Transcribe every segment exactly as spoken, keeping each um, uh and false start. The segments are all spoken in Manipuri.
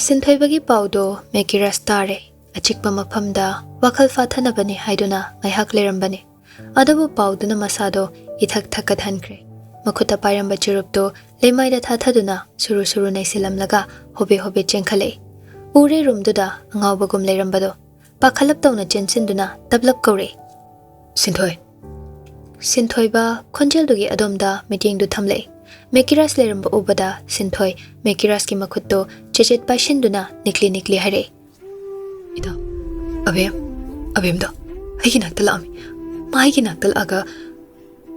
ꯁꯤꯟꯊꯣꯏꯕꯒꯤ ꯄꯥꯎꯗꯣ ꯃꯦꯀꯤꯔꯥꯁ ꯇꯥꯔꯦ꯫ ꯑꯆꯤꯛꯄ ꯃꯐꯝꯗ ꯋꯥꯈꯜ ꯐꯥꯊꯅꯕꯅꯤ ꯍꯥꯏꯗꯨꯅ ꯉꯥꯏꯍꯥꯛ ꯂꯩꯔꯝꯕꯅꯤ꯫ ꯑꯗꯨꯕꯨ ꯄꯥꯎꯗꯨꯅ ꯃꯁꯥꯗꯣ ꯏꯊꯛ ꯊꯛꯀꯠꯍꯟꯈ꯭ꯔꯦ꯫ ꯃꯈꯨꯠꯇ ꯄꯥꯏꯔꯝꯕ ꯆꯨꯔꯨꯞꯇꯨ ꯂꯩꯃꯥꯏꯗ ꯊꯥꯊꯗꯨꯅ ꯁꯨꯔꯨ ꯁꯨꯔꯨ ꯅꯩꯁꯤꯜꯂꯝꯂꯒ ꯍꯣꯕꯦ ꯍꯣꯕꯦ ꯆꯦꯟꯈꯠꯂꯛꯏ꯫ ꯎꯔꯦ ꯔꯨꯝꯗꯨꯗ ꯑꯉꯥꯎꯕꯒꯨꯝ ꯂꯩꯔꯝꯕꯗꯣ꯫ ꯄꯥꯈꯠꯂꯞ ꯇꯧꯅ ꯆꯦꯟꯁꯤꯟꯗꯨꯅ ꯇꯞꯂꯞ ꯀꯧꯔꯛꯏ, "ꯁꯤꯟꯊꯣꯏ!" ꯁꯤꯟꯊꯣꯏꯕ ꯈꯣꯟꯖꯦꯜꯗꯨꯒꯤ ꯑꯗꯣꯝꯗ ꯃꯤꯠꯌꯦꯡꯗꯨ ꯊꯝꯂꯛꯏ꯫ ꯃꯦꯀꯤꯔꯥꯁ ꯂꯩꯔꯝꯕ ꯎꯕꯗ ꯁꯤꯟꯊꯣꯏ ꯃꯦꯀꯤꯔꯥꯁꯀꯤ ꯃꯈꯨꯠꯇꯨ ꯆꯦꯆꯦꯠ ꯄꯥꯏꯁꯤꯟꯗꯨꯅ ꯅꯤꯛꯂꯤ ꯅꯤꯛꯂꯤ ꯍꯥꯏꯔꯛꯏ, "ꯏꯇꯥꯎ, ꯑꯕꯦꯝ, ꯑꯕꯦꯝꯗꯣ ꯑꯩꯒꯤ ꯅꯥꯛꯇ ꯂꯥꯛꯑꯝꯃꯤ꯫ ꯃꯥ ꯑꯩꯒꯤ ꯅꯥꯛꯇ ꯂꯥꯛꯑꯒ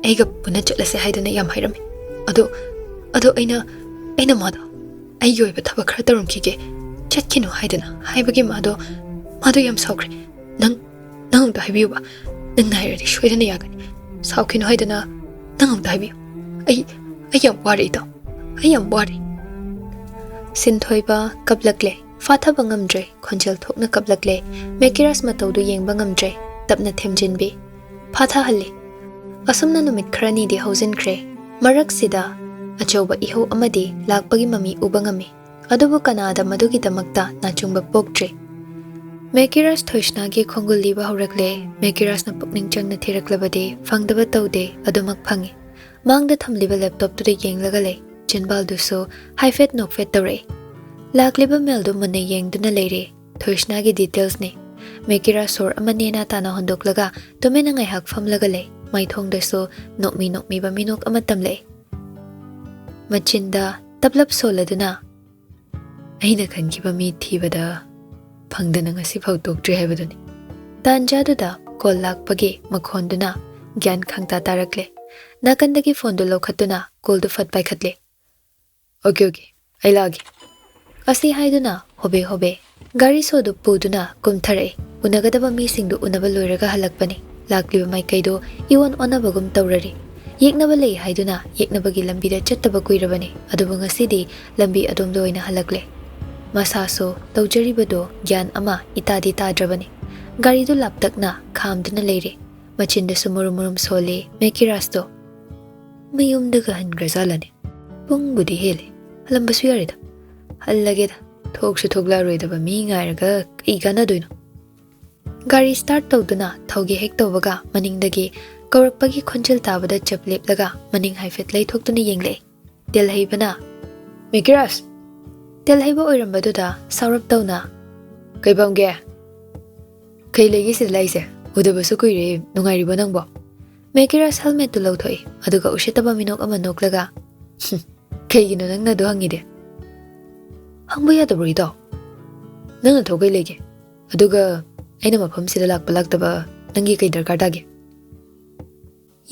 ꯑꯩꯒ ꯄꯨꯟꯅ ꯆꯠꯂꯁꯦ ꯍꯥꯏꯗꯅ ꯌꯥꯝ ꯍꯥꯏꯔꯝꯃꯤ꯫ ꯑꯗꯣ, ꯑꯗꯣ ꯑꯩꯅ, ꯑꯩꯅ ꯃꯥꯗꯣ ꯑꯩꯒꯤ ꯑꯣꯏꯕ ꯊꯕꯛ ꯈꯔ ꯇꯧꯔꯝꯈꯤꯒꯦ, ꯆꯠꯈꯤꯅꯨ ꯍꯥꯏꯗꯅ ꯍꯥꯏꯕꯒꯤ ꯃꯥꯗꯣ, ꯃꯥꯗꯣ ꯌꯥꯝ ꯁꯥꯎꯈ꯭ꯔꯦ꯫ ꯅꯪ, ꯅꯪ ꯑꯝꯇ ꯍꯥꯏꯕꯤꯌꯨꯕ꯫ ꯅꯪꯅ ꯍꯥꯏꯔꯗꯤ ꯁꯣꯏꯗꯅ ꯌꯥꯒꯅꯤ꯫ ꯁꯥꯎꯈꯤꯅꯨ ꯍꯥꯏꯗꯅ ꯅꯪ ꯑꯝꯇ ꯍꯥꯏꯕꯤꯌꯨ꯫ ꯑꯩ, ꯑꯩ ꯌꯥꯝ ꯋꯥꯔꯦ ꯏꯇꯥꯎ, ꯑꯩ ꯌꯥꯝ ꯋꯥꯔꯦ꯫" ꯁꯤꯟꯊꯣꯏꯕ ꯀꯞꯂꯛꯂꯦ꯫ ꯐꯥꯊꯕ ꯉꯝꯗ꯭ꯔꯦ꯫ ꯈꯣꯟꯖꯦꯜ ꯊꯣꯛꯅ ꯀꯞꯂꯛꯂꯦ꯫ ꯃꯦꯀꯤꯔꯥꯁ ꯃꯇꯧꯗꯨ ꯌꯦꯡꯕ ꯉꯝꯗ꯭ꯔꯦ꯫ ꯇꯞꯅ ꯊꯦꯝꯖꯤꯟꯕꯤ꯫ ꯐꯥꯊꯍꯜꯂꯤ꯫ ꯑꯁꯨꯝꯅ ꯅꯨꯃꯤꯠ ꯈꯔꯅꯤꯗꯤ ꯍꯧꯖꯤꯟꯈ꯭ꯔꯦ꯫ ꯃꯔꯛꯁꯤꯗ ꯑꯆꯧꯕ ꯏꯍꯧ ꯑꯃꯗꯤ ꯂꯥꯛꯄꯒꯤ ꯃꯃꯤ ꯎꯕ ꯉꯝꯃꯤ꯫ ꯑꯗꯨꯕꯨ ꯀꯅꯥꯗ ꯃꯗꯨꯒꯤꯗꯃꯛꯇ ꯅꯥꯆꯨꯡꯕ ꯄꯣꯛꯇ꯭ꯔꯤ꯫ ꯃꯦꯀꯤꯔꯥꯁ ꯊꯣꯏꯁꯅꯥꯒꯤ ꯈꯣꯡꯒꯨꯜ ꯂꯤꯕ ꯍꯧꯔꯛꯂꯦ꯫ ꯃꯦꯀꯤꯔꯥꯁꯅ ꯄꯨꯛꯅꯤꯡ ꯆꯪꯅ ꯊꯤꯔꯛꯂꯕꯗꯤ ꯐꯪꯗꯕ ꯇꯧꯗꯦ, ꯑꯗꯨꯃꯛ ꯐꯪꯉꯤ꯫ ꯃꯥꯡꯗ ꯊꯝꯂꯤꯕ ꯂꯦꯞꯇꯣꯞꯇꯨꯗ ꯌꯦꯡꯂꯒ ꯂꯩ꯫ ꯆꯤꯟꯕꯥꯜꯗꯨꯁꯨ ꯍꯥꯏꯐꯦꯠ ꯅꯣꯛꯐꯦꯠ ꯇꯧꯔꯛꯏ꯫ ꯂꯥꯛꯂꯤꯕ ꯃꯦꯜꯗꯨ ꯃꯨꯟꯅ ꯌꯦꯡꯗꯨꯅ ꯂꯩꯔꯦ꯫ ꯊꯣꯏꯁꯅꯥꯒꯤ ꯗꯤꯇꯦꯜꯁꯅꯤ꯫ ꯃꯦꯀꯤꯔꯥꯁ ꯁꯣꯔ ꯑꯃ ꯅꯦꯅꯥ ꯇꯥꯅ ꯍꯣꯟꯗꯣꯛꯂꯒ ꯇꯨꯃꯤꯟꯅ ꯉꯥꯏꯍꯥꯛ ꯐꯝꯂꯒ ꯂꯩ꯫ ꯃꯥꯏꯊꯣꯡꯗꯁꯨ ꯅꯣꯛꯃꯤ ꯅꯣꯛꯃꯤꯕ ꯃꯤꯅꯣꯛ ꯑꯃ ꯇꯝꯂꯛꯏ꯫ ꯃꯆꯤꯟꯗ ꯇꯞꯂꯞ ꯁꯣꯜꯂꯗꯨꯅ, "ꯑꯩꯅ ꯈꯟꯈꯤꯕ ꯃꯤ ꯊꯤꯕꯗ ꯐꯪꯗꯅ ꯉꯁꯤꯐꯥꯎ ꯇꯣꯛꯇ꯭ꯔꯤ ꯍꯥꯏꯕꯗꯨꯅꯤ꯫" ꯇꯥꯟꯖꯥꯗꯨꯗ ꯀꯣꯜ ꯂꯥꯛꯄꯒꯤ ꯃꯈꯣꯟꯗꯨꯅ ꯒ꯭ꯌꯥꯟ ꯈꯪꯇꯥ ꯇꯥꯔꯛꯂꯦ꯫ ꯅꯥꯀꯟꯗꯒꯤ ꯐꯣꯟꯗꯨ ꯂꯧꯈꯠꯇꯨꯅ ꯀꯣꯜꯗꯨ ꯐꯠ ꯄꯥꯏꯈꯠꯂꯦ꯫ "ꯑꯣꯀꯦ, ꯑꯣꯀꯦ, ꯑꯩ ꯂꯥꯛꯑꯒꯦ꯫" ꯑꯁꯤ ꯍꯥꯏꯗꯨꯅ ꯍꯣꯕꯦ ꯍꯣꯕꯦ ꯒꯥꯔꯤ ꯁꯣꯗꯨ ꯄꯨꯗꯨꯅ ꯀꯨꯝꯊꯔꯛꯏ꯫ ꯎꯅꯒꯗꯕ ꯃꯤꯁꯤꯡꯗꯨ ꯎꯅꯕ ꯂꯣꯏꯔꯒ ꯍꯜꯂꯛꯄꯅꯤ꯫ ꯂꯥꯛꯂꯤꯕ ꯃꯥꯏꯀꯩꯗꯨ ꯏꯑꯣꯟ ꯑꯣꯟꯅꯕꯒꯨꯝ ꯇꯧꯔꯔꯤ꯫ ꯌꯦꯛꯅꯕ ꯂꯩ ꯍꯥꯏꯗꯨꯅ ꯌꯦꯛꯅꯕꯒꯤ ꯂꯝꯕꯤꯗ ꯆꯠꯇꯕ ꯀꯨꯏꯔꯕꯅꯤ, ꯑꯗꯨꯕꯨ ꯉꯁꯤꯗꯤ ꯂꯝꯕꯤ ꯑꯗꯣꯝꯗ ꯑꯣꯏꯅ ꯍꯜꯂꯛꯂꯦ꯫ ꯃꯁꯥꯁꯨ ꯇꯧꯖꯔꯤꯕꯗꯨ ꯒ꯭ꯌꯥꯟ ꯑꯃ ꯏꯇꯥꯗꯤ ꯇꯥꯗ꯭ꯔꯕꯅꯤ꯫ ꯒꯥꯔꯤꯗꯨ ꯂꯥꯞꯇꯛꯅ ꯈꯥꯝꯗꯨꯅ ꯂꯩꯔꯦ꯫ ꯃꯆꯤꯟꯗꯁꯨ ꯃꯨꯔꯨꯝ ꯃꯨꯔꯨꯝ ꯁꯣꯜꯂꯤ ꯃꯦꯀꯤꯔꯥꯁꯇꯣ꯫ "ꯃꯌꯨꯝꯗꯒ ꯍꯟꯈ꯭ꯔꯖꯥꯠꯂꯅꯦ? ꯄꯨꯡꯕꯨꯗꯤ ꯍꯦꯜꯂꯦ꯫ ꯍꯜꯂꯝꯕꯁꯨ ꯌꯥꯔꯦꯗ꯫ ꯍꯜꯂꯒꯦꯗ, ꯊꯣꯛꯁꯨ ꯊꯣꯛꯂꯛꯑꯔꯣꯏꯗꯕ ꯃꯤ ꯉꯥꯏꯔꯒ ꯀꯩ ꯀꯥꯟꯅꯗꯣꯏꯅꯣ? ꯒꯥꯔꯤ start ꯇꯧꯗꯨꯅ ꯊꯧꯒꯦ ꯍꯦꯛ ꯇꯧꯕꯒ ꯃꯅꯤꯡꯗꯒꯤ ꯀꯧꯔꯛꯄꯒꯤ ꯈꯣꯟꯖꯦꯜ ꯇꯥꯕꯗ ꯆꯞ ꯂꯦꯞꯂꯒ ꯃꯅꯤꯡ ꯍꯥꯏꯐꯦꯠ ꯂꯩꯊꯣꯛꯇꯨꯅ ꯌꯦꯡꯂꯛꯏ꯫ ꯇꯦꯜꯍꯩꯕꯅ, "ꯃꯦꯀꯤꯔꯥꯖ!" ꯇꯦꯜꯍꯩꯕ ꯑꯣꯏꯔꯝꯕꯗꯨꯗ ꯁꯥꯎꯔꯞ ꯇꯧꯅ, "ꯀꯩ ꯄꯥꯝꯒꯦ? ꯀꯩ ꯂꯩꯒꯦ ꯁꯤꯗ ꯂꯥꯛꯏꯁꯦ? ꯎꯗꯕꯁꯨ ꯀꯨꯏꯔꯦ, ꯅꯨꯡꯉꯥꯏꯔꯤꯕꯣ ꯅꯪꯕꯣ?" ꯃꯦꯀꯤꯔꯥꯖ helmet ꯇꯨ ꯂꯧꯊꯣꯛꯏ, ꯑꯗꯨꯒ ꯎꯁꯤꯠꯇꯕ ꯃꯤꯅꯣꯛ ꯑꯃ ꯅꯣꯛꯂꯒ, "ꯍꯨꯝ, ꯀꯩꯒꯤꯅꯣ ꯅꯪꯅ ꯑꯗꯨ ꯍꯪꯉꯤꯗꯤ?" "ꯍꯪꯕ ꯌꯥꯗꯕ꯭ꯔꯣ ꯏꯇꯥꯎ? ꯅꯪꯅ ꯊꯣꯛ ꯀꯩ ꯂꯩꯒꯦ? ꯑꯗꯨꯒ ꯑꯩꯅ ꯃꯐꯝꯁꯤꯗ ꯂꯥꯛꯄ ꯂꯥꯛꯇꯕ ꯅꯪꯒꯤ ꯀꯩ ꯗꯔꯀꯥꯔ ꯇꯥꯒꯦ?"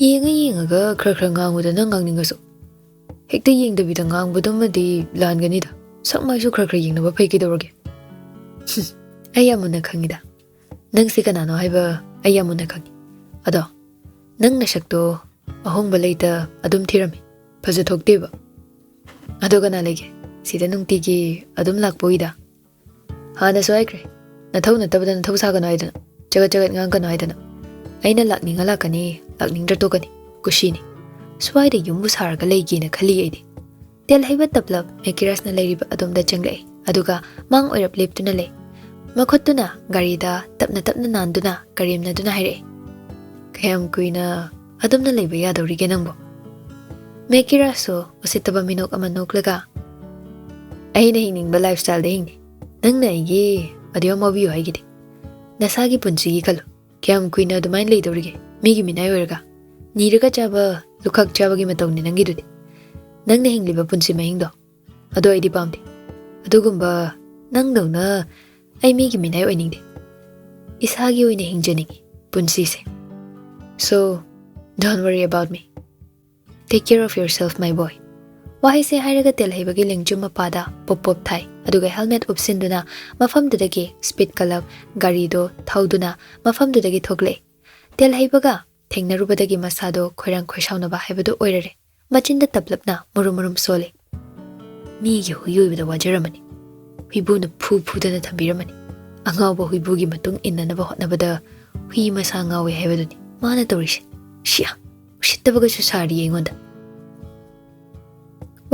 ꯌꯦꯡꯉ ꯌꯦꯡꯉꯒ ꯈꯔ ꯈꯔ ꯉꯥꯡꯉꯨꯗ ꯅꯪ ꯉꯥꯡꯅꯤꯡꯉꯁꯨ꯫ ꯍꯦꯛꯇ ꯌꯦꯡꯗꯕꯤꯗ ꯉꯥꯡꯕꯗꯨꯃꯗꯤ ꯂꯥꯟꯒꯅꯤꯗ꯫ ꯁꯛ ꯃꯥꯏꯁꯨ ꯈꯔ ꯈꯔ ꯌꯦꯡꯅꯕ ꯐꯩ ꯀꯩꯗꯧꯔꯒꯦ? ꯍꯨꯝ, ꯑꯩ ꯌꯥꯝ ꯃꯨꯟꯅ ꯈꯪꯉꯤꯗ꯫ ꯅꯪꯁꯦ ꯀꯅꯥꯅꯣ ꯍꯥꯏꯕ ꯑꯩ ꯌꯥꯝ ꯃꯨꯟꯅ ꯈꯪꯉꯤ꯫ ꯑꯗꯣ ꯅꯪ ꯅꯁꯛꯇꯣ ꯑꯍꯣꯡꯕ ꯂꯩꯇ ꯑꯗꯨꯝ ꯊꯤꯔꯝꯃꯤ꯫ ꯐꯖꯊꯣꯛꯇꯦꯕ꯫ ꯑꯗꯣ ꯀꯅꯥ ꯂꯩꯒꯦ? ꯁꯤꯗ ꯅꯨꯡꯇꯤꯒꯤ ꯑꯗꯨꯝ ꯂꯥꯛꯄ ꯎꯏꯗ꯫ ꯍꯥꯟꯅꯁꯨ ꯍꯥꯏꯈ꯭ꯔꯦ, ꯅꯊꯧ ꯅꯠꯇꯕꯗ ꯅꯊꯧ ꯁꯥꯒꯅꯨ ꯍꯥꯏꯗꯅ, ꯆꯒꯠ ꯆꯒꯠ ꯉꯥꯡꯒꯅꯨ ꯍꯥꯏꯗꯅ꯫ ꯑꯩꯅ ꯂꯥꯛꯅꯤꯡꯉ ꯂꯥꯛꯀꯅꯤ, ꯂꯥꯛꯅꯤꯡꯗ꯭ꯔ ꯇꯣꯛꯀꯅꯤ, ꯀꯨꯁꯤꯅꯤ꯫ ꯁ꯭ꯋꯥꯏꯗ ꯌꯨꯝꯕꯨ ꯁꯥꯔꯒ ꯂꯩꯒꯦꯅ ꯈꯜꯂꯤ ꯑꯩꯗꯤ꯫ ꯇꯦꯜꯍꯩꯕ ꯇꯞꯂꯞ ꯃꯦꯀꯤꯔꯥꯁꯅ ꯂꯩꯔꯤꯕ ꯑꯗꯣꯝꯗ ꯆꯪꯂꯛꯏ, ꯑꯗꯨꯒ ꯃꯥꯡ ꯑꯣꯏꯔꯞ ꯂꯦꯞꯇꯨꯅ ꯂꯩ꯫ ꯃꯈꯨꯠꯇꯨꯅ ꯒꯥꯔꯤꯗ ꯇꯞꯅ ꯇꯞꯅ ꯅꯥꯟꯗꯨꯅ ꯀꯔꯦꯝꯅꯗꯨꯅ ꯍꯥꯏꯔꯛꯏ, "ꯀꯌꯥꯝ ꯀꯨꯏꯅ ꯑꯗꯨꯝꯅ ꯂꯩꯕ ꯌꯥꯗꯧꯔꯤꯒꯦ ꯅꯪꯕꯣ?" ꯃꯦꯀꯤꯔꯥꯁꯁꯨ ꯎꯁꯤꯠꯇꯕ ꯃꯤꯅꯣꯛ ꯑꯃ ꯅꯣꯛꯂꯒ, "ꯑꯩꯅ ꯍꯤꯡꯅꯤꯡꯕ lifestyle ꯗ ꯍꯤꯡꯅꯤ꯫ ꯅꯪꯅ ꯑꯩꯒꯤ ꯑꯗꯨ ꯌꯥꯝ ꯋꯥꯕꯤꯌꯨ ꯍꯥꯏꯒꯤꯗꯤ? ꯅꯁꯥꯒꯤ ꯄꯨꯟꯁꯤꯒꯤ ꯈꯜꯂꯨ꯫ ꯀꯌꯥꯝ ꯀꯨꯏꯅ ꯑꯗꯨꯃꯥꯏꯅ ꯂꯩꯗꯧꯔꯤꯒꯦ? ꯃꯤꯒꯤ ꯃꯤꯅꯥꯏ ꯑꯣꯏꯔꯒ? ꯅꯤꯔꯒ ꯆꯥꯕ, ꯂꯨꯈꯥꯛ ꯆꯥꯕꯒꯤ ꯃꯇꯧꯅꯤ ꯅꯪꯒꯤꯗꯨꯗꯤ꯫ ꯅꯪꯅ ꯍꯤꯡꯂꯤꯕ ꯄꯨꯟꯁꯤ ꯃꯍꯤꯡꯗꯣ꯫ ꯑꯗꯣ ꯑꯩꯗꯤ ꯄꯥꯝꯗꯦ꯫ ꯑꯗꯨꯒꯨꯝꯕ ꯅꯪꯗꯧꯅ ꯑꯩ ꯃꯤꯒꯤ ꯃꯤꯅꯥꯏ ꯑꯣꯏꯅꯤꯡꯗꯦ꯫ ꯏꯁꯥꯒꯤ ꯑꯣꯏꯅ ꯍꯤꯡꯖꯅꯤꯡꯉꯤ ꯄꯨꯟꯁꯤꯁꯦ꯫ So, don't worry about me. Take care of yourself, my boy." ꯋꯥꯍꯩꯁꯦ ꯍꯥꯏꯔꯒ ꯇꯦꯜꯍꯩꯕꯒꯤ ꯂꯦꯡꯖꯨꯝ ꯃꯄꯥꯗ ꯄꯣꯞ ꯄꯣꯞ ꯊꯥꯏ, ꯑꯗꯨꯒ helmet ꯎꯞꯁꯤꯟꯗꯨꯅ ꯃꯐꯝꯗꯨꯗꯒꯤ speed ꯀꯜꯂꯞ ꯒꯥꯔꯤꯗꯣ ꯊꯧꯗꯨꯅ ꯃꯐꯝꯗꯨꯗꯒꯤ ꯊꯣꯛꯂꯛꯏ꯫ ꯇꯦꯜꯍꯩꯕꯒ ꯊꯦꯡꯅꯔꯨꯕꯗꯒꯤ ꯃꯁꯥꯗꯣ ꯈꯣꯏꯔꯥꯡ ꯈꯣꯏꯁꯥꯎꯅꯕ ꯍꯥꯏꯕꯗꯨ ꯑꯣꯏꯔꯔꯦ꯫ ꯃꯆꯤꯟꯗ ꯇꯞꯂꯞꯅ ꯃꯨꯔꯨꯝ ꯃꯨꯔꯨꯝ ꯁꯣꯜꯂꯤ꯫ "ꯃꯤꯒꯤ ꯍꯨꯏ ꯑꯣꯏꯕꯗ ꯋꯥꯖꯔꯝꯃꯅꯤ꯫ ꯍꯨꯏꯕꯨꯅ ꯐꯨ ꯐꯨꯗꯅ ꯊꯝꯕꯤꯔꯝꯃꯅꯤ꯫ ꯑꯉꯥꯎꯕ ꯍꯨꯏꯕꯨꯒꯤ ꯃꯇꯨꯡ ꯏꯟꯅꯅꯕ ꯍꯣꯠꯅꯕꯗ ꯍꯨꯏ ꯃꯁꯥ ꯉꯥꯎꯏ ꯍꯥꯏꯕꯗꯨꯅꯤ ꯃꯥꯅ ꯇꯧꯔꯤꯁꯦ꯫ ꯁꯤꯌꯥ, ꯎꯁꯤꯠꯇꯕꯒꯁꯨ ꯁꯥꯔꯤ ꯑꯩꯉꯣꯟꯗ꯫"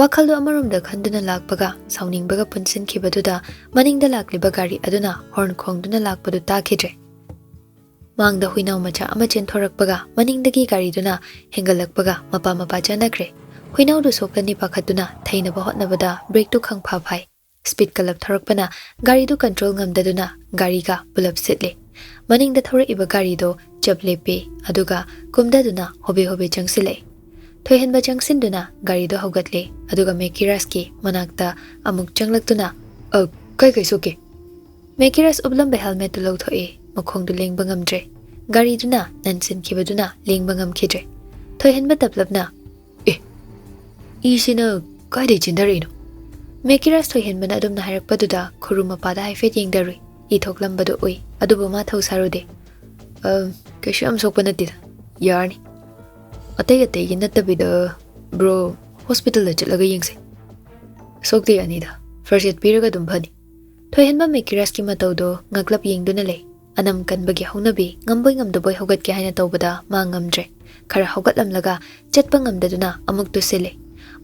ꯋꯥꯈꯜꯗꯨ ꯑꯃꯔꯣꯝꯗ ꯈꯟꯗꯨꯅ ꯂꯥꯛꯄꯒ ꯁꯥꯎꯅꯤꯡꯕꯒ ꯄꯨꯟꯁꯤꯟꯈꯤꯕꯗꯨꯗ ꯃꯅꯤꯡꯗ ꯂꯥꯛꯂꯤꯕ ꯒꯥꯔꯤ ꯑꯗꯨꯅ ꯍꯣꯔꯟ ꯈꯣꯡꯗꯨꯅ ꯂꯥꯛꯄꯗꯨ ꯇꯥꯈꯤꯗ꯭ꯔꯦ꯫ ꯃꯥꯡꯗ ꯍꯨꯏꯅꯥꯎ ꯃꯆꯥ ꯑꯃ ꯆꯦꯟꯊꯣꯔꯛꯄꯒ ꯃꯅꯤꯡꯗꯒꯤ ꯒꯥꯔꯤꯗꯨꯅ ꯍꯦꯟꯒꯠꯂꯛꯄꯒ ꯃꯄꯥ ꯃꯄꯥ ꯆꯥꯅꯈ꯭ꯔꯦ꯫ ꯍꯨꯏꯅꯥꯎꯗꯨ ꯁꯣꯛꯂꯅꯤ ꯄꯥꯈꯠꯇꯨꯅ ꯊꯩꯅꯕ ꯍꯣꯠꯅꯕꯗ ꯕ꯭ꯔꯦꯛꯇꯨ ꯈꯪꯐꯥ ꯐꯥꯏ꯫ ꯁ꯭ꯄꯤꯗ ꯀꯜꯂꯞ ꯊꯧꯔꯛꯄꯅ ꯒꯥꯔꯤꯗꯨ ꯀꯟꯇ꯭ꯔꯣꯜ ꯉꯝꯗꯗꯨꯅ ꯒꯥꯔꯤꯒ ꯄꯨꯂꯞ ꯁꯤꯠꯂꯦ꯫ ꯃꯅꯤꯡꯗ ꯊꯧꯔꯛꯏꯕ ꯒꯥꯔꯤꯗꯣ ꯆꯞ ꯂꯦꯞꯄꯦ, ꯑꯗꯨꯒ ꯀꯨꯝꯗꯗꯨꯅ ꯍꯣꯕꯦ ꯍꯣꯕꯦ ꯆꯪꯁꯤꯜꯂꯛꯑꯦ꯫ ꯊꯣꯏꯍꯟꯕ ꯆꯪꯁꯤꯟꯗꯨꯅ ꯒꯥꯔꯤꯗꯣ ꯍꯧꯒꯠꯂꯦ, ꯑꯗꯨꯒ ꯃꯦꯀꯤꯔꯥꯁꯀꯤ ꯃꯅꯥꯛꯇ ꯑꯃꯨꯛ ꯆꯪꯂꯛꯇꯨꯅ, "ꯑ, ꯀꯩ ꯀꯩ ꯁꯣꯛꯀꯦ?" ꯃꯦꯀꯤꯔꯥꯁ ꯎꯞꯂꯝꯕ ꯍꯦꯜꯃꯦꯠꯇꯨ ꯂꯧꯊꯣꯛꯑꯦ, ꯃꯈꯣꯡꯗꯨ ꯂꯦꯡꯕ ꯉꯝꯗ꯭ꯔꯦ꯫ ꯒꯥꯔꯤꯗꯨꯅ ꯅꯟꯁꯤꯟꯈꯤꯕꯗꯨꯅ ꯂꯦꯡꯕ ꯉꯝꯈꯤꯗ꯭ꯔꯦ꯫ ꯊꯣꯏꯍꯟꯕ ꯇꯞꯂꯞꯅ, "ꯑꯦ, ꯏꯁꯤꯅ ꯀꯥꯏꯗꯩ ꯆꯦꯟꯊꯔꯛꯏꯅꯣ?" ꯃꯦꯀꯤꯔꯥꯁ ꯊꯣꯏꯍꯦꯟꯕꯅ ꯑꯗꯨꯝꯅ ꯍꯥꯏꯔꯛꯄꯗꯨꯗ ꯈꯨꯔꯨ ꯃꯄꯥꯗ ꯍꯥꯏꯐꯦꯠ ꯌꯦꯡꯊꯔꯨꯏ꯫ ꯏ ꯊꯣꯛꯂꯝꯕꯗꯨ ꯎꯏ, ꯑꯗꯨꯕꯨ ꯃꯥ ꯊꯧ ꯁꯥꯔꯨꯗꯦ꯫ "ꯑ, ꯀꯩꯁꯨ ꯌꯥꯝ ꯁꯣꯛꯄ ꯅꯠꯇꯦꯗ, ꯌꯥꯔꯅꯤ꯫ ꯑꯇꯩ ꯑꯇꯩꯒꯤ ꯅꯠꯇꯕꯤꯗ, ꯕ꯭ꯔꯣ, ꯍꯣꯁꯄꯤꯇꯥꯜꯗ ꯆꯠꯂꯒ ꯌꯦꯡꯁꯦ꯫ ꯁꯣꯛꯇ ꯌꯥꯅꯤꯗ, ꯐꯥꯔꯁ ꯑꯦꯗ ꯄꯤꯔꯒ ꯑꯗꯨꯝ ꯐꯅꯤ꯫" ꯊꯣꯏꯍꯦꯟꯕ ꯃꯦꯀꯤꯔꯥꯁꯀꯤ ꯃꯇꯧꯗꯣ ꯉꯛꯂꯞ ꯌꯦꯡꯗꯨꯅ ꯂꯩ꯫ ꯑꯅꯝ ꯀꯟꯕꯒꯤ ꯍꯧꯅꯕꯤ, ꯉꯝꯕꯣꯏ ꯉꯝꯗꯕꯣꯏ ꯍꯧꯒꯠꯀꯦ ꯍꯥꯏꯅ ꯇꯧꯕꯗ ꯃꯥ ꯉꯝꯗ꯭ꯔꯦ꯫ ꯈꯔ ꯍꯧꯒꯠꯂꯝꯂꯒ ꯆꯠꯄ ꯉꯝꯗꯗꯨꯅ ꯑꯃꯨꯛ ꯇꯨꯁꯤꯜꯂꯦ꯫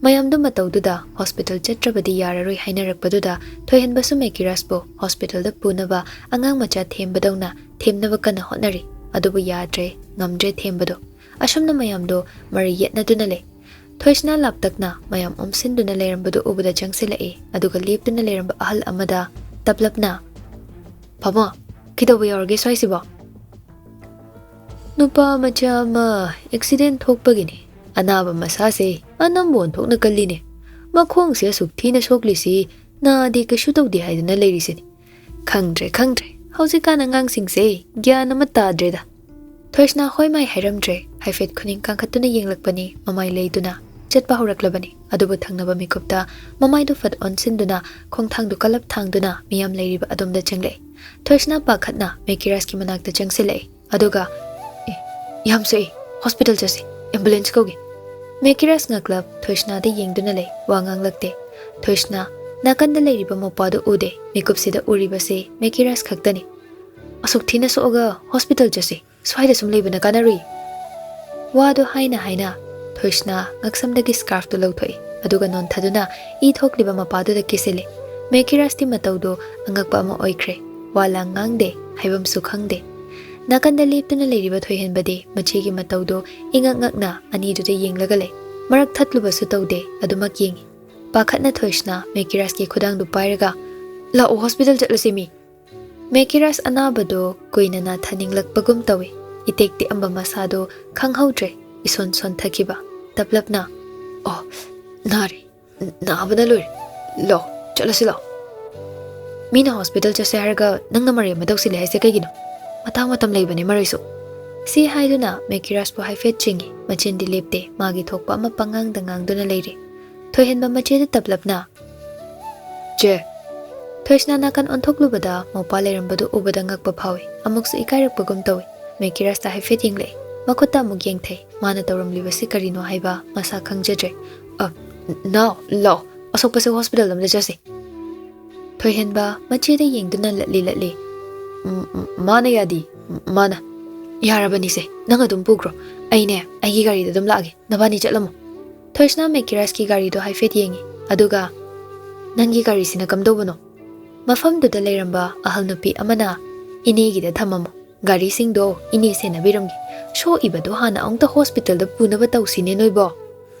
ꯃꯌꯥꯝꯗꯨ ꯃꯇꯧꯗꯨꯗ ꯍꯣꯁꯄꯤꯇꯥꯜ ꯆꯠꯇ꯭ꯔꯕꯗꯤ ꯌꯥꯔꯔꯣꯏ ꯍꯥꯏꯅꯔꯛꯄꯗꯨꯗ ꯊꯣꯏꯍꯟꯕꯁꯨ ꯃꯦꯀꯤꯔꯥꯁꯄꯨ ꯍꯣꯁꯄꯤꯇꯥꯜꯗ ꯄꯨꯅꯕ ꯑꯉꯥꯡ ꯃꯆꯥ ꯊꯦꯝꯕꯗꯧꯅ ꯊꯦꯝꯅꯕ ꯀꯟꯅ ꯍꯣꯠꯅꯔꯤ꯫ ꯑꯗꯨꯕꯨ ꯌꯥꯗ꯭ꯔꯦ, ꯉꯝꯗ꯭ꯔꯦ ꯊꯦꯝꯕꯗꯣ꯫ ꯑꯁꯨꯝꯅ ꯃꯌꯥꯝꯗꯣ ꯃꯔꯩ ꯌꯦꯠꯅꯗꯨꯅ ꯂꯩ꯫ ꯊꯣꯏꯁꯅꯥ ꯂꯥꯞꯇꯛꯅ ꯃꯌꯥꯝ ꯑꯣꯝꯁꯤꯟꯗꯨꯅ ꯂꯩꯔꯝꯕꯗꯨ ꯎꯕꯗ ꯆꯪꯁꯤꯜꯂꯛꯏ, ꯑꯗꯨꯒ ꯂꯦꯞꯇꯨꯅ ꯂꯩꯔꯝꯕ ꯑꯍꯜ ꯑꯃꯗ ꯇꯞꯂꯞꯅ, "ꯄꯥꯕꯨꯡ, ꯀꯩꯗꯧꯕ ꯌꯥꯎꯔꯒꯦ ꯁ꯭ꯋꯥꯏꯁꯤꯕꯣ?" "ꯅꯨꯄꯥ ꯃꯆꯥ ꯑꯃ ꯑꯦꯛꯁꯤꯗꯦꯟ ꯊꯣꯛꯄꯒꯤꯅꯤ꯫ ꯑꯅꯥꯕ ꯃꯁꯥꯁꯦ ꯑꯅꯝꯕ ꯑꯣꯟꯊꯣꯛꯅ ꯀꯜꯂꯤꯅꯦ꯫ ꯃꯈꯣꯡꯁꯦ ꯑꯁꯨꯛ ꯊꯤꯅ ꯁꯣꯛꯂꯤꯁꯤ ꯅꯥꯗꯦ, ꯀꯩꯁꯨ ꯇꯧꯗꯦ ꯍꯥꯏꯗꯨꯅ ꯂꯩꯔꯤꯁꯤꯅꯤ꯫ ꯈꯪꯗ꯭ꯔꯦ, ꯈꯪꯗ꯭ꯔꯦ꯫ ꯍꯧꯖꯤꯛꯀꯥꯟ ꯑꯉꯥꯡꯁꯤꯡꯁꯦ ꯒ꯭ꯌꯥꯟ ꯑꯃ ꯇꯥꯗ꯭ꯔꯦꯗ꯫" ꯊꯣꯏꯁꯅꯥ ꯍꯣꯏ ꯃꯥꯏ ꯍꯥꯏꯔꯝꯗ꯭ꯔꯦ꯫ ꯍꯥꯏꯐꯦꯠ ꯈꯨꯅꯤꯡ ꯀꯥꯡꯈꯠꯇꯨꯅ ꯌꯦꯡꯂꯛꯄꯅꯤ, ꯃꯃꯥꯏ ꯂꯩꯗꯨꯅ ꯆꯠꯄ ꯍꯧꯔꯛꯂꯕꯅꯤ꯫ ꯑꯗꯨꯕꯨ ꯊꯪꯅꯕ ꯃꯤꯀꯨꯞꯇ ꯃꯃꯥꯏꯗꯨ ꯐꯠ ꯑꯣꯟꯁꯤꯟꯗꯨꯅ ꯈꯣꯡꯊꯥꯡꯗꯨ ꯀꯜꯂꯞ ꯊꯥꯡꯗꯨꯅ ꯃꯤꯌꯥꯝ ꯂꯩꯔꯤꯕ ꯑꯗꯣꯝꯗ ꯆꯪꯂꯛꯏ꯫ ꯊꯣꯏꯁꯅꯥ ꯄꯥꯈꯠꯅ ꯃꯦꯀꯤꯔꯥꯁꯀꯤ ꯃꯅꯥꯛꯇ ꯆꯪꯁꯤꯜꯂꯛꯏ꯫ ꯑꯗꯨꯒ, "ꯑꯦ, ꯌꯥꯝ ꯁꯣꯛꯏ, ꯍꯣꯁꯄꯤꯇꯥꯜ ꯆꯠꯁꯤ, ꯑꯦꯝꯕꯨꯂꯦꯟꯁ ꯀꯧꯒꯦ꯫" ꯃꯦꯀꯤꯔꯥꯁ ꯉꯛꯂꯞ ꯊꯣꯏꯁꯅꯥꯗ ꯌꯦꯡꯗꯨꯅ ꯂꯩ, ꯋꯥ ꯉꯥꯡꯂꯛꯇꯦ꯫ ꯊꯣꯏꯁꯅꯥ ꯅꯥꯀꯟꯗ ꯂꯩꯔꯤꯕ ꯃꯧꯄ꯭ꯋꯥꯗꯨ ꯎꯗꯦ꯫ ꯃꯤꯀꯨꯞꯁꯤꯗ ꯎꯔꯤꯕꯁꯤ ꯃꯦꯀꯤꯔꯥꯁ ꯈꯛꯇꯅꯤ꯫ "ꯑꯁꯨꯛ ꯊꯤꯅ ꯁꯣꯛꯑꯒ ꯍꯣꯁꯄꯤꯇꯥꯜ ꯆꯠꯁꯤ, ꯁ꯭ꯋꯥꯏꯗ ꯁꯨꯝ ꯂꯩꯕꯅ ꯀꯥꯟꯅꯔꯨꯏ꯫" ꯋꯥꯗꯨ ꯍꯥꯏꯅ ꯍꯥꯏꯅ ꯊꯣꯏꯁꯅꯥ ꯉꯛꯁꯝꯗꯒꯤ ꯁ꯭ꯀꯥꯔꯐꯇꯨ ꯂꯧꯊꯣꯛꯏ꯫ ꯑꯗꯨꯒ ꯅꯣꯟꯊꯗꯨꯅ ꯏ ꯊꯣꯛꯂꯤꯕ ꯃꯄꯥꯗꯨꯗ ꯀꯤꯁꯤꯜꯂꯤ꯫ ꯃꯦꯀꯤꯔꯥꯁꯇꯤ ꯃꯇꯧꯗꯨ ꯑꯉꯛꯄ ꯑꯃ ꯑꯣꯏꯈ꯭ꯔꯦ꯫ ꯋꯥ ꯂꯥꯡ ꯉꯥꯡꯗꯦ, ꯍꯥꯏꯐꯝꯁꯨ ꯈꯪꯗꯦ꯫ ꯅꯥꯀꯟꯗ ꯂꯦꯞꯇꯨꯅ ꯂꯩꯔꯤꯕ ꯊꯣꯏꯍꯦꯟꯕꯗꯤ ꯃꯆꯦꯒꯤ ꯃꯇꯧꯗꯨ ꯏꯉꯛ ꯉꯛꯅ ꯑꯅꯤꯗꯨꯗ ꯌꯦꯡꯂꯒ ꯂꯩ꯫ ꯃꯔꯛ ꯊꯠꯂꯨꯕꯁꯨ ꯇꯧꯗꯦ, ꯑꯗꯨꯃꯛ ꯌꯦꯡꯏ꯫ ꯄꯥꯈꯠꯅ ꯊꯣꯏꯁꯅꯥ ꯃꯦꯀꯤꯔꯥꯁꯀꯤ ꯈꯨꯗꯥꯡꯗꯨ ꯄꯥꯏꯔꯒ, "ꯂꯥꯛꯑꯣ, ꯍꯣꯁꯄꯤꯇꯥꯜ ꯆꯠꯂꯁꯤ ꯃꯤ!" ꯃꯦꯀꯤꯔꯥꯁ ꯑꯅꯥꯕꯗꯨ ꯀꯨꯏꯅ ꯅꯥꯊꯅꯤꯡꯂꯛꯄꯒꯨꯝ ꯇꯧꯏ꯫ ꯏꯇꯦꯛ ꯇꯦꯛꯑꯝꯕ ꯃꯁꯥꯗꯨ ꯈꯪꯍꯧꯗ꯭ꯔꯦ, ꯏꯁꯣꯟ ꯁꯣꯟꯊꯈꯤꯕ꯫ ꯇꯞꯂꯞꯅ, "ꯑꯣ, ꯅꯥꯔꯦ, ꯅꯥꯕꯅ ꯂꯣꯏꯔꯦ꯫ ꯂꯥꯛꯑꯣ, ꯆꯠꯂꯁꯤ ꯂꯥꯛꯑꯣ꯫ ꯃꯤꯅ ꯍꯣꯁꯄꯤꯇꯥꯜ ꯆꯠꯁꯦ ꯍꯥꯏꯔꯒ ꯅꯪꯅ ꯃꯔꯩ ꯑꯃ ꯇꯧꯁꯤꯜꯂꯦ ꯍꯥꯏꯁꯦ ꯀꯩꯒꯤꯅꯣ? ꯃꯇꯥꯡ ꯃꯇꯝ ꯂꯩꯕꯅꯦ ꯃꯔꯩꯁꯨ꯫" ꯁꯤ ꯍꯥꯏꯗꯨꯅ ꯃꯦꯀꯤꯔꯥꯁꯄꯨ ꯍꯥꯏꯐꯦꯠ ꯆꯤꯡꯏ꯫ ꯃꯆꯤꯟꯗꯤ ꯂꯦꯞꯇꯦ, ꯃꯥꯒꯤ ꯊꯣꯛꯄ ꯑꯃ ꯄꯉꯥꯡꯗ ꯉꯥꯡꯗꯨꯅ ꯂꯩꯔꯤ꯫ ꯊꯣꯏꯍꯦꯟꯕ ꯃꯆꯦꯗ ꯇꯞꯂꯞꯅ, "ꯆꯦ!" ꯊꯣꯏꯁꯅꯥ ꯅꯥꯀꯟ ꯑꯣꯟꯊꯣꯛꯂꯨꯕꯗ ꯃꯧꯄꯥ ꯂꯩꯔꯝꯕꯗꯨ ꯎꯕꯗ ꯉꯛꯄ ꯐꯥꯎꯏ꯫ ꯑꯃꯨꯛꯁꯨ ꯏꯀꯥꯏꯔꯛꯄꯒꯨꯝ ꯇꯧꯏ꯫ ꯃꯦꯀꯤꯔꯥꯁꯇ ꯍꯥꯏꯐꯦꯠ ꯌꯦꯡꯂꯛꯏ꯫ ꯃꯈꯨꯠꯇ ꯑꯃꯨꯛ ꯌꯦꯡꯊꯩ꯫ ꯃꯥꯅ ꯇꯧꯔꯝꯂꯤꯕꯁꯤ ꯀꯔꯤꯅꯣ ꯍꯥꯏꯕ ꯃꯁꯥ ꯈꯪꯖꯗ꯭ꯔꯦ꯫ "ꯑ, ꯅꯥꯎ, ꯂꯥꯛꯑꯣ, ꯑꯁꯣꯛꯄꯁꯦ ꯍꯣꯁꯄꯤꯇꯥꯜ ꯑꯃꯗ ꯆꯠꯁꯤ꯫" ꯊꯣꯏꯍꯦꯟꯕ ꯃꯆꯦꯗ ꯌꯦꯡꯗꯨꯅ ꯂꯠꯂꯤ ꯂꯠꯂꯤ꯫ "ꯎꯝ, ꯎꯝ, ꯃꯥꯅ ꯌꯥꯗꯤ, ꯃꯥꯅ꯫" "ꯌꯥꯔꯕꯅꯤꯁꯦ, ꯅꯪ ꯑꯗꯨꯝ ꯄꯨꯈ꯭ꯔꯣ꯫ ꯑꯩꯅꯦ, ꯑꯩꯒꯤ ꯒꯥꯔꯤꯗ ꯑꯗꯨꯝ ꯂꯥꯛꯑꯒꯦ꯫ ꯅꯕꯥꯅꯤ ꯆꯠꯂꯝꯃꯣ꯫" ꯊꯣꯏꯁꯅꯥ ꯃꯦꯀꯤꯔꯥꯁꯀꯤ ꯒꯥꯔꯤꯗꯣ ꯍꯥꯏꯐꯦꯠ ꯌꯦꯡꯉꯤ꯫ ꯑꯗꯨꯒ, "ꯅꯪꯒꯤ ꯒꯥꯔꯤꯁꯤꯅ ꯀꯝꯗꯧꯕꯅꯣ?" ꯃꯐꯝꯗꯨꯗ ꯂꯩꯔꯝꯕ ꯑꯍꯜ ꯅꯨꯄꯤ ꯑꯃꯅ, "ꯏꯅꯦꯒꯤꯗ ꯊꯝꯃꯝꯃꯣ꯫ ꯒꯥꯔꯤꯁꯤꯡꯗꯣ ꯏꯅꯦ ꯁꯦꯟꯅꯕꯤꯔꯝꯒꯦ꯫ ꯁꯣꯛꯏꯕꯗꯣ ꯍꯥꯟꯅ ꯑꯃꯨꯛꯇ ꯍꯣꯁꯄꯤꯇꯥꯜꯗ ꯄꯨꯅꯕ ꯇꯧꯁꯤꯅꯦ ꯅꯣꯏꯕꯣ꯫"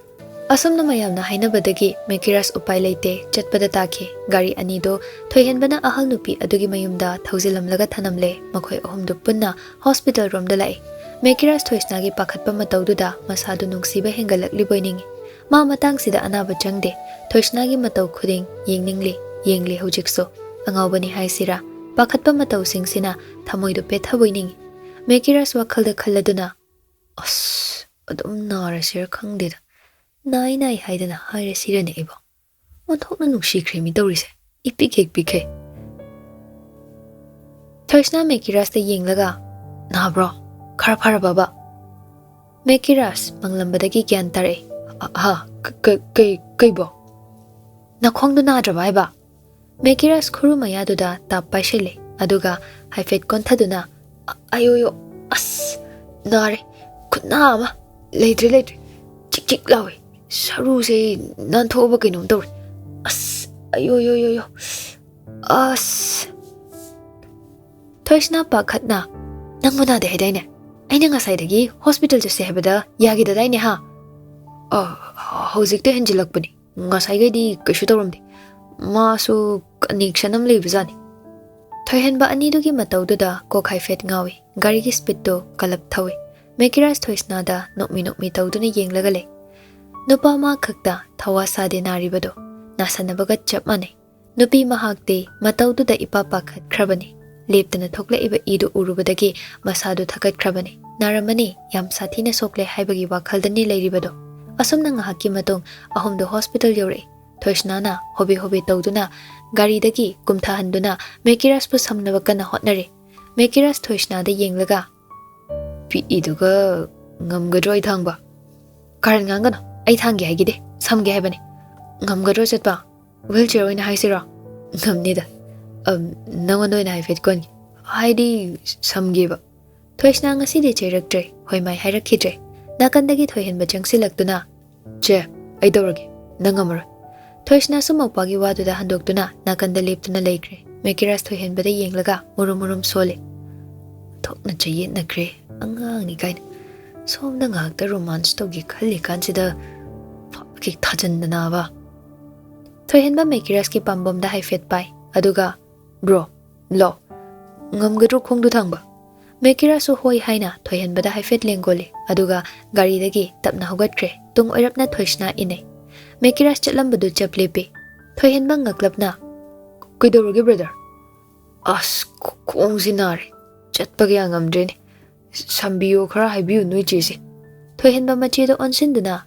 ꯑꯁꯨꯝꯅ ꯃꯌꯥꯝꯅ ꯍꯥꯏꯅꯕꯗꯒꯤ ꯃꯦꯀꯤꯔꯥꯁ ꯎꯄꯥꯏ ꯂꯩꯇꯦ, ꯆꯠꯄꯗ ꯇꯥꯈꯤ꯫ ꯒꯥꯔꯤ ꯑꯅꯤꯗꯣ ꯊꯣꯏꯍꯦꯟꯕꯅ ꯑꯍꯜ ꯅꯨꯄꯤ ꯑꯗꯨꯒꯤ ꯃꯌꯨꯝꯗ ꯊꯧꯖꯤꯜꯂꯝꯂꯒ ꯊꯅꯝꯂꯦ꯫ ꯃꯈꯣꯏ ꯑꯍꯨꯝꯗꯨ ꯄꯨꯟꯅ ꯍꯣꯁꯄꯤꯇꯥꯜ ꯔꯣꯝꯗ ꯂꯥꯛꯏ꯫ ꯃꯦꯀꯤꯔꯥꯁ ꯊꯣꯏꯁꯅꯥꯒꯤ ꯄꯥꯈꯠꯄ ꯃꯇꯧꯗꯨꯗ ꯃꯁꯥꯗꯨ ꯅꯨꯡꯁꯤꯕ ꯍꯦꯟꯒꯠꯂꯛꯂꯤꯕꯣꯏ ꯅꯤꯡꯏ꯫ ꯃꯥ ꯃꯇꯥꯡꯁꯤꯗ ꯑꯅꯥꯕ ꯆꯪꯗꯦ꯫ ꯊꯣꯏꯁꯅꯥꯒꯤ ꯃꯇꯧ ꯈꯨꯗꯤꯡ ꯌꯦꯡꯅꯤꯡꯂꯤ, ꯌꯦꯡꯂꯤ ꯍꯧꯖꯤꯛꯁꯨ꯫ ꯑꯉꯥꯎꯕꯅꯤ ꯍꯥꯏꯁꯤꯔꯥ, ꯄꯥꯈꯠꯄ ꯃꯇꯧꯁꯤꯡꯁꯤꯅ ꯊꯃꯣꯏꯗꯨ ꯄꯦꯠꯊꯕꯣꯏ ꯅꯤꯡꯏ꯫ ꯃꯦꯀꯤꯔꯥꯁ ꯋꯥꯈꯜꯗ ꯈꯜꯂꯗꯨꯅ, "ꯑꯁ, ꯑꯗꯨꯝ ꯅꯥꯔꯁꯤꯔ ꯈꯪꯗꯦꯗ꯫ ꯅꯥꯏ ꯅꯥꯏ ꯍꯥꯏꯗꯅ ꯍꯥꯏꯔꯁꯤꯔꯅꯦ ꯑꯩꯕꯣ꯫ ꯑꯣꯟꯊꯣꯛꯅ ꯅꯨꯡꯁꯤꯈ꯭ꯔꯦ ꯃꯤ ꯇꯧꯔꯤꯁꯦ꯫ ꯏꯄꯤꯛ ꯍꯦꯛ ꯄꯤꯛꯈꯩ꯫" ꯊꯣꯏꯁꯅꯥ ꯃꯦꯀꯤꯔꯥꯁꯇ ꯌꯦꯡꯂꯒ, "ꯅꯥꯕ꯭ꯔꯣ? ꯈꯔ ꯐꯔꯕꯕ?" ꯃꯦꯀꯤꯔꯥꯁ ꯃꯪꯂꯝꯕꯗꯒꯤ ꯒ꯭ꯌꯥꯟ ꯇꯥꯔꯛꯏ꯫ "ꯑ-, ꯍꯥ? ꯀ-, ꯀ-, ꯀꯩ, ꯀꯩꯕꯣ? ꯅꯈꯣꯡꯗꯣ ꯅꯥꯗ꯭ꯔꯕ ꯍꯥꯏꯕ?" ꯃꯦꯀꯤꯔꯥꯁ ꯈꯨꯔꯨ ꯃꯌꯥꯗꯨꯗ ꯇꯥꯞ ꯄꯥꯏꯁꯤꯜꯂꯦ, ꯑꯗꯨꯒ ꯍꯥꯏꯐꯦꯠ ꯀꯣꯟꯊꯗꯨꯅ, "ꯑ-, ꯑꯌꯣꯌꯣ, ꯑꯁ, ꯅꯥꯔꯦ꯫ ꯈꯨꯠꯅꯥ ꯑꯃ꯫ ꯂꯩꯇ꯭ꯔꯦ, ꯂꯩꯇ꯭ꯔꯦ꯫ ꯆꯤꯛ ꯆꯤꯛ ꯂꯥꯎꯋꯦ꯫ ꯁꯔꯨꯁꯦ ꯅꯥꯟꯊꯣꯛꯑꯕ ꯀꯩꯅꯣꯝ ꯇꯧꯔꯦ꯫ ꯑꯁ, ꯑꯌꯣ, ꯌꯣ, ꯌꯣ, ꯌꯣ꯫ ꯑꯁ꯫ ꯊꯣꯏꯁꯅꯥ ꯄꯥꯈꯠꯅ, "ꯅꯪꯕꯨ ꯅꯥꯗꯦ ꯍꯥꯏꯗꯥꯏꯅꯦ? ꯑꯩꯅ ꯉꯁꯥꯏꯗꯒꯤ ꯍꯣꯁꯄꯤꯇꯥꯜ ꯆꯠꯁꯦ ꯍꯥꯏꯕꯗ ꯌꯥꯈꯤꯗꯗꯥꯏꯅꯦ, ꯍꯥ?" "ꯑ, ꯍꯧꯖꯤꯛꯇ ꯍꯦꯟꯖꯤꯜꯂꯛꯄꯅꯤ꯫ ꯉꯁꯥꯏꯈꯩꯗꯤ ꯀꯩꯁꯨ ꯇꯧꯔꯝꯗꯦ꯫ ꯃꯥꯁꯨ ꯀꯅꯦꯛꯁꯟ ꯑꯃ ꯂꯩꯕꯖꯥꯠꯅꯤ꯫" ꯊꯣꯏꯍꯦꯟꯕ ꯑꯅꯤꯗꯨꯒꯤ ꯃꯇꯧꯗꯨꯗ ꯀꯣꯛ ꯍꯥꯏꯐꯦꯠ ꯉꯥꯎꯏ꯫ ꯒꯥꯔꯤꯒꯤ ꯁ꯭ꯄꯤꯗꯇꯣ ꯀꯜꯂꯞ ꯊꯧꯏ꯫ ꯃꯦꯀꯤꯔꯥꯖ ꯊꯣꯏꯁꯅꯥꯗ ꯅꯣꯛꯃꯤ ꯅꯣꯛꯃꯤ ꯇꯧꯗꯨꯅ ꯌꯦꯡꯂꯒ ꯂꯩ꯫ ꯅꯨꯄꯥ ꯃꯥ ꯈꯛꯇ ꯊꯋꯥ ꯁꯥꯗꯦ ꯅꯥꯔꯤꯕꯗꯣ꯫ ꯅꯥꯁꯟꯅꯕꯒ ꯆꯞ ꯃꯥꯟꯅꯩ꯫ ꯅꯨꯄꯤ ꯃꯍꯥꯛꯇꯤ ꯃꯇꯧꯗꯨꯗ ꯏꯄꯥ ꯄꯥꯈꯠꯈ꯭ꯔꯕꯅꯤ꯫ ꯂꯦꯞꯇꯅ ꯊꯣꯛꯂꯛꯏꯕ ꯏꯗꯨ ꯎꯔꯨꯕꯗꯒꯤ ꯃꯁꯥꯗꯨ ꯊꯀꯠꯈ꯭ꯔꯕꯅꯤ꯫ ꯅꯥꯔꯝꯃꯅꯤ, ꯌꯥꯝ ꯁꯥꯊꯤꯅ ꯁꯣꯛꯂꯦ ꯍꯥꯏꯕꯒꯤ ꯋꯥꯈꯜꯗꯅꯤ ꯂꯩꯔꯤꯕꯗꯣ꯫ ꯑꯁꯨꯝꯅ ꯉꯥꯏꯍꯥꯛꯀꯤ ꯃꯇꯨꯡ ꯑꯍꯨꯝꯗꯨ ꯍꯣꯁꯄꯤꯇꯥꯜ ꯌꯧꯔꯛꯏ꯫ ꯊꯣꯏꯁꯅꯥꯅ ꯍꯣꯕꯦ ꯍꯣꯕꯦ ꯇꯧꯗꯨꯅ ꯒꯥꯔꯤꯗꯒꯤ ꯀꯨꯝꯊꯍꯟꯗꯨꯅ ꯃꯦꯀꯤꯔꯥꯖꯄꯨ ꯁꯝꯅꯕ ꯀꯟꯅ ꯍꯣꯠꯅꯔꯤ꯫ ꯃꯦꯀꯤꯔꯥꯖ ꯊꯣꯏꯁꯅꯥꯗ ꯌꯦꯡꯂꯒ, "ꯄꯤꯛꯏꯗꯨꯒ ꯉꯝꯒꯗ꯭ꯔꯣ ꯑꯩ ꯊꯥꯡꯕ?" "ꯀꯥꯔꯟ ꯉꯥꯡꯒꯅꯨ, ꯑꯩ ꯊꯥꯡꯒꯦ ꯍꯥꯏꯈꯤꯗꯦ, ꯁꯝꯒꯦ ꯍꯥꯏꯕꯅꯤ꯫" "ꯉꯝꯒꯗ꯭ꯔꯣ ꯆꯠꯄ? ꯋꯤꯜ ꯆꯤꯌꯔ ꯑꯣꯏꯅ ꯍꯥꯏꯁꯤꯔꯣ?" "ꯉꯝꯅꯤꯗ꯫ ꯑꯝ, ꯅꯉꯣꯟꯗ ꯑꯣꯏꯅ ꯍꯥꯏꯐꯦꯠ ꯀꯣꯟꯒꯦ, ꯍꯥꯏꯗꯤ ꯁꯝꯒꯦꯕ꯫" ꯊꯣꯏꯁꯅꯥ ꯉꯁꯤꯗꯤ ꯆꯩꯔꯛꯇ꯭ꯔꯦ, ꯍꯣꯏ ꯃꯥꯏ ꯍꯥꯏꯔꯛꯈꯤꯗ꯭ꯔꯦ꯫ ꯅꯥꯀꯟꯗꯒꯤ ꯊꯣꯏꯍꯦꯟꯕ ꯆꯪꯁꯤꯜꯂꯛꯇꯨꯅ, "ꯆꯦ, ꯑꯩ ꯇꯧꯔꯒꯦ, ꯅꯪ ꯉꯝꯃꯔꯣꯏ꯫" ꯊꯣꯏꯁꯅꯥꯁꯨ ꯃꯧꯄꯥꯒꯤ ꯋꯥꯗꯨꯗ ꯍꯟꯗꯣꯛꯇꯨꯅ ꯅꯥꯀꯟꯗ ꯂꯦꯞꯇꯨꯅ ꯂꯩꯈ꯭ꯔꯦ꯫ ꯃꯦꯀꯤꯔꯥꯖ ꯊꯣꯏꯍꯦꯟꯕꯗ ꯌꯦꯡꯂꯒ ꯃꯨꯔꯨꯝ ꯃꯨꯔꯨꯝ ꯁꯣꯜꯂꯤ꯫ "ꯊꯣꯛꯅ ꯆꯌꯦꯠꯅꯈ꯭ꯔꯦ, ꯑꯉꯥꯡꯅꯤ ꯀꯥꯏꯅ꯫ ꯁꯣꯝꯗ ꯉꯥꯏꯍꯥꯛꯇ ꯔꯣꯃꯥꯟꯁ ꯇꯧꯒꯦ ꯈꯜꯂꯤ ꯀꯥꯟꯁꯤꯗ ꯐꯥꯛ ꯍꯦꯛ ꯊꯥꯖꯟꯗꯅꯕ꯫" ꯊꯣꯏꯍꯦꯟꯕ ꯃꯦꯀꯤꯔꯥꯖꯀꯤ ꯄꯥꯝꯕꯣꯝꯗ ꯍꯥꯏꯐꯦꯠ ꯄꯥꯏ, ꯑꯗꯨꯒ, "ꯕ꯭ꯔꯣ, ꯂꯣ, ꯉꯝꯒꯗ꯭ꯔꯣ ꯈꯣꯡꯗꯨ ꯊꯥꯡꯕ?" ꯃꯦꯀꯤꯔꯥꯖꯁꯨ ꯍꯣꯏ ꯍꯥꯏꯅ ꯊꯣꯏꯍꯦꯟꯕꯗ ꯍꯥꯏꯐꯦꯠ ꯂꯦꯡꯒꯣꯜꯂꯤ, ꯑꯗꯨꯒ ꯒꯥꯔꯤꯗꯒꯤ ꯇꯞꯅ ꯍꯧꯒꯠꯈ꯭ꯔꯦ꯫ ꯇꯨꯡ ꯑꯣꯏꯔꯞꯅ ꯊꯣꯏꯁꯅꯥ ꯏꯟꯅꯩ꯫ ꯃꯦꯀꯤꯔꯥꯖ ꯆꯠꯂꯝꯕꯗꯨ ꯆꯞ ꯂꯦꯞꯄꯤ꯫ ꯊꯣꯏꯍꯦꯟꯕ ꯉꯛꯂꯞꯅ, "ꯀꯩꯗꯧꯔꯒꯦ, ꯕ꯭ꯔꯗꯔ?" "ꯑꯁ, ꯈꯣ-, ꯈꯣꯡꯁꯤ ꯅꯥꯔꯦ, ꯆꯠꯄ ꯀꯌꯥ ꯉꯝꯗ꯭ꯔꯦꯅꯦ꯫ ꯁꯝꯕꯤꯌꯣ, ꯈꯔ ꯍꯥꯏꯕꯤꯌꯨ ꯅꯣꯏ ꯆꯦꯁꯦ꯫" ꯊꯣꯏꯍꯦꯟꯕ ꯃꯆꯦꯗ ꯑꯣꯟꯁꯤꯟꯗꯨꯅ,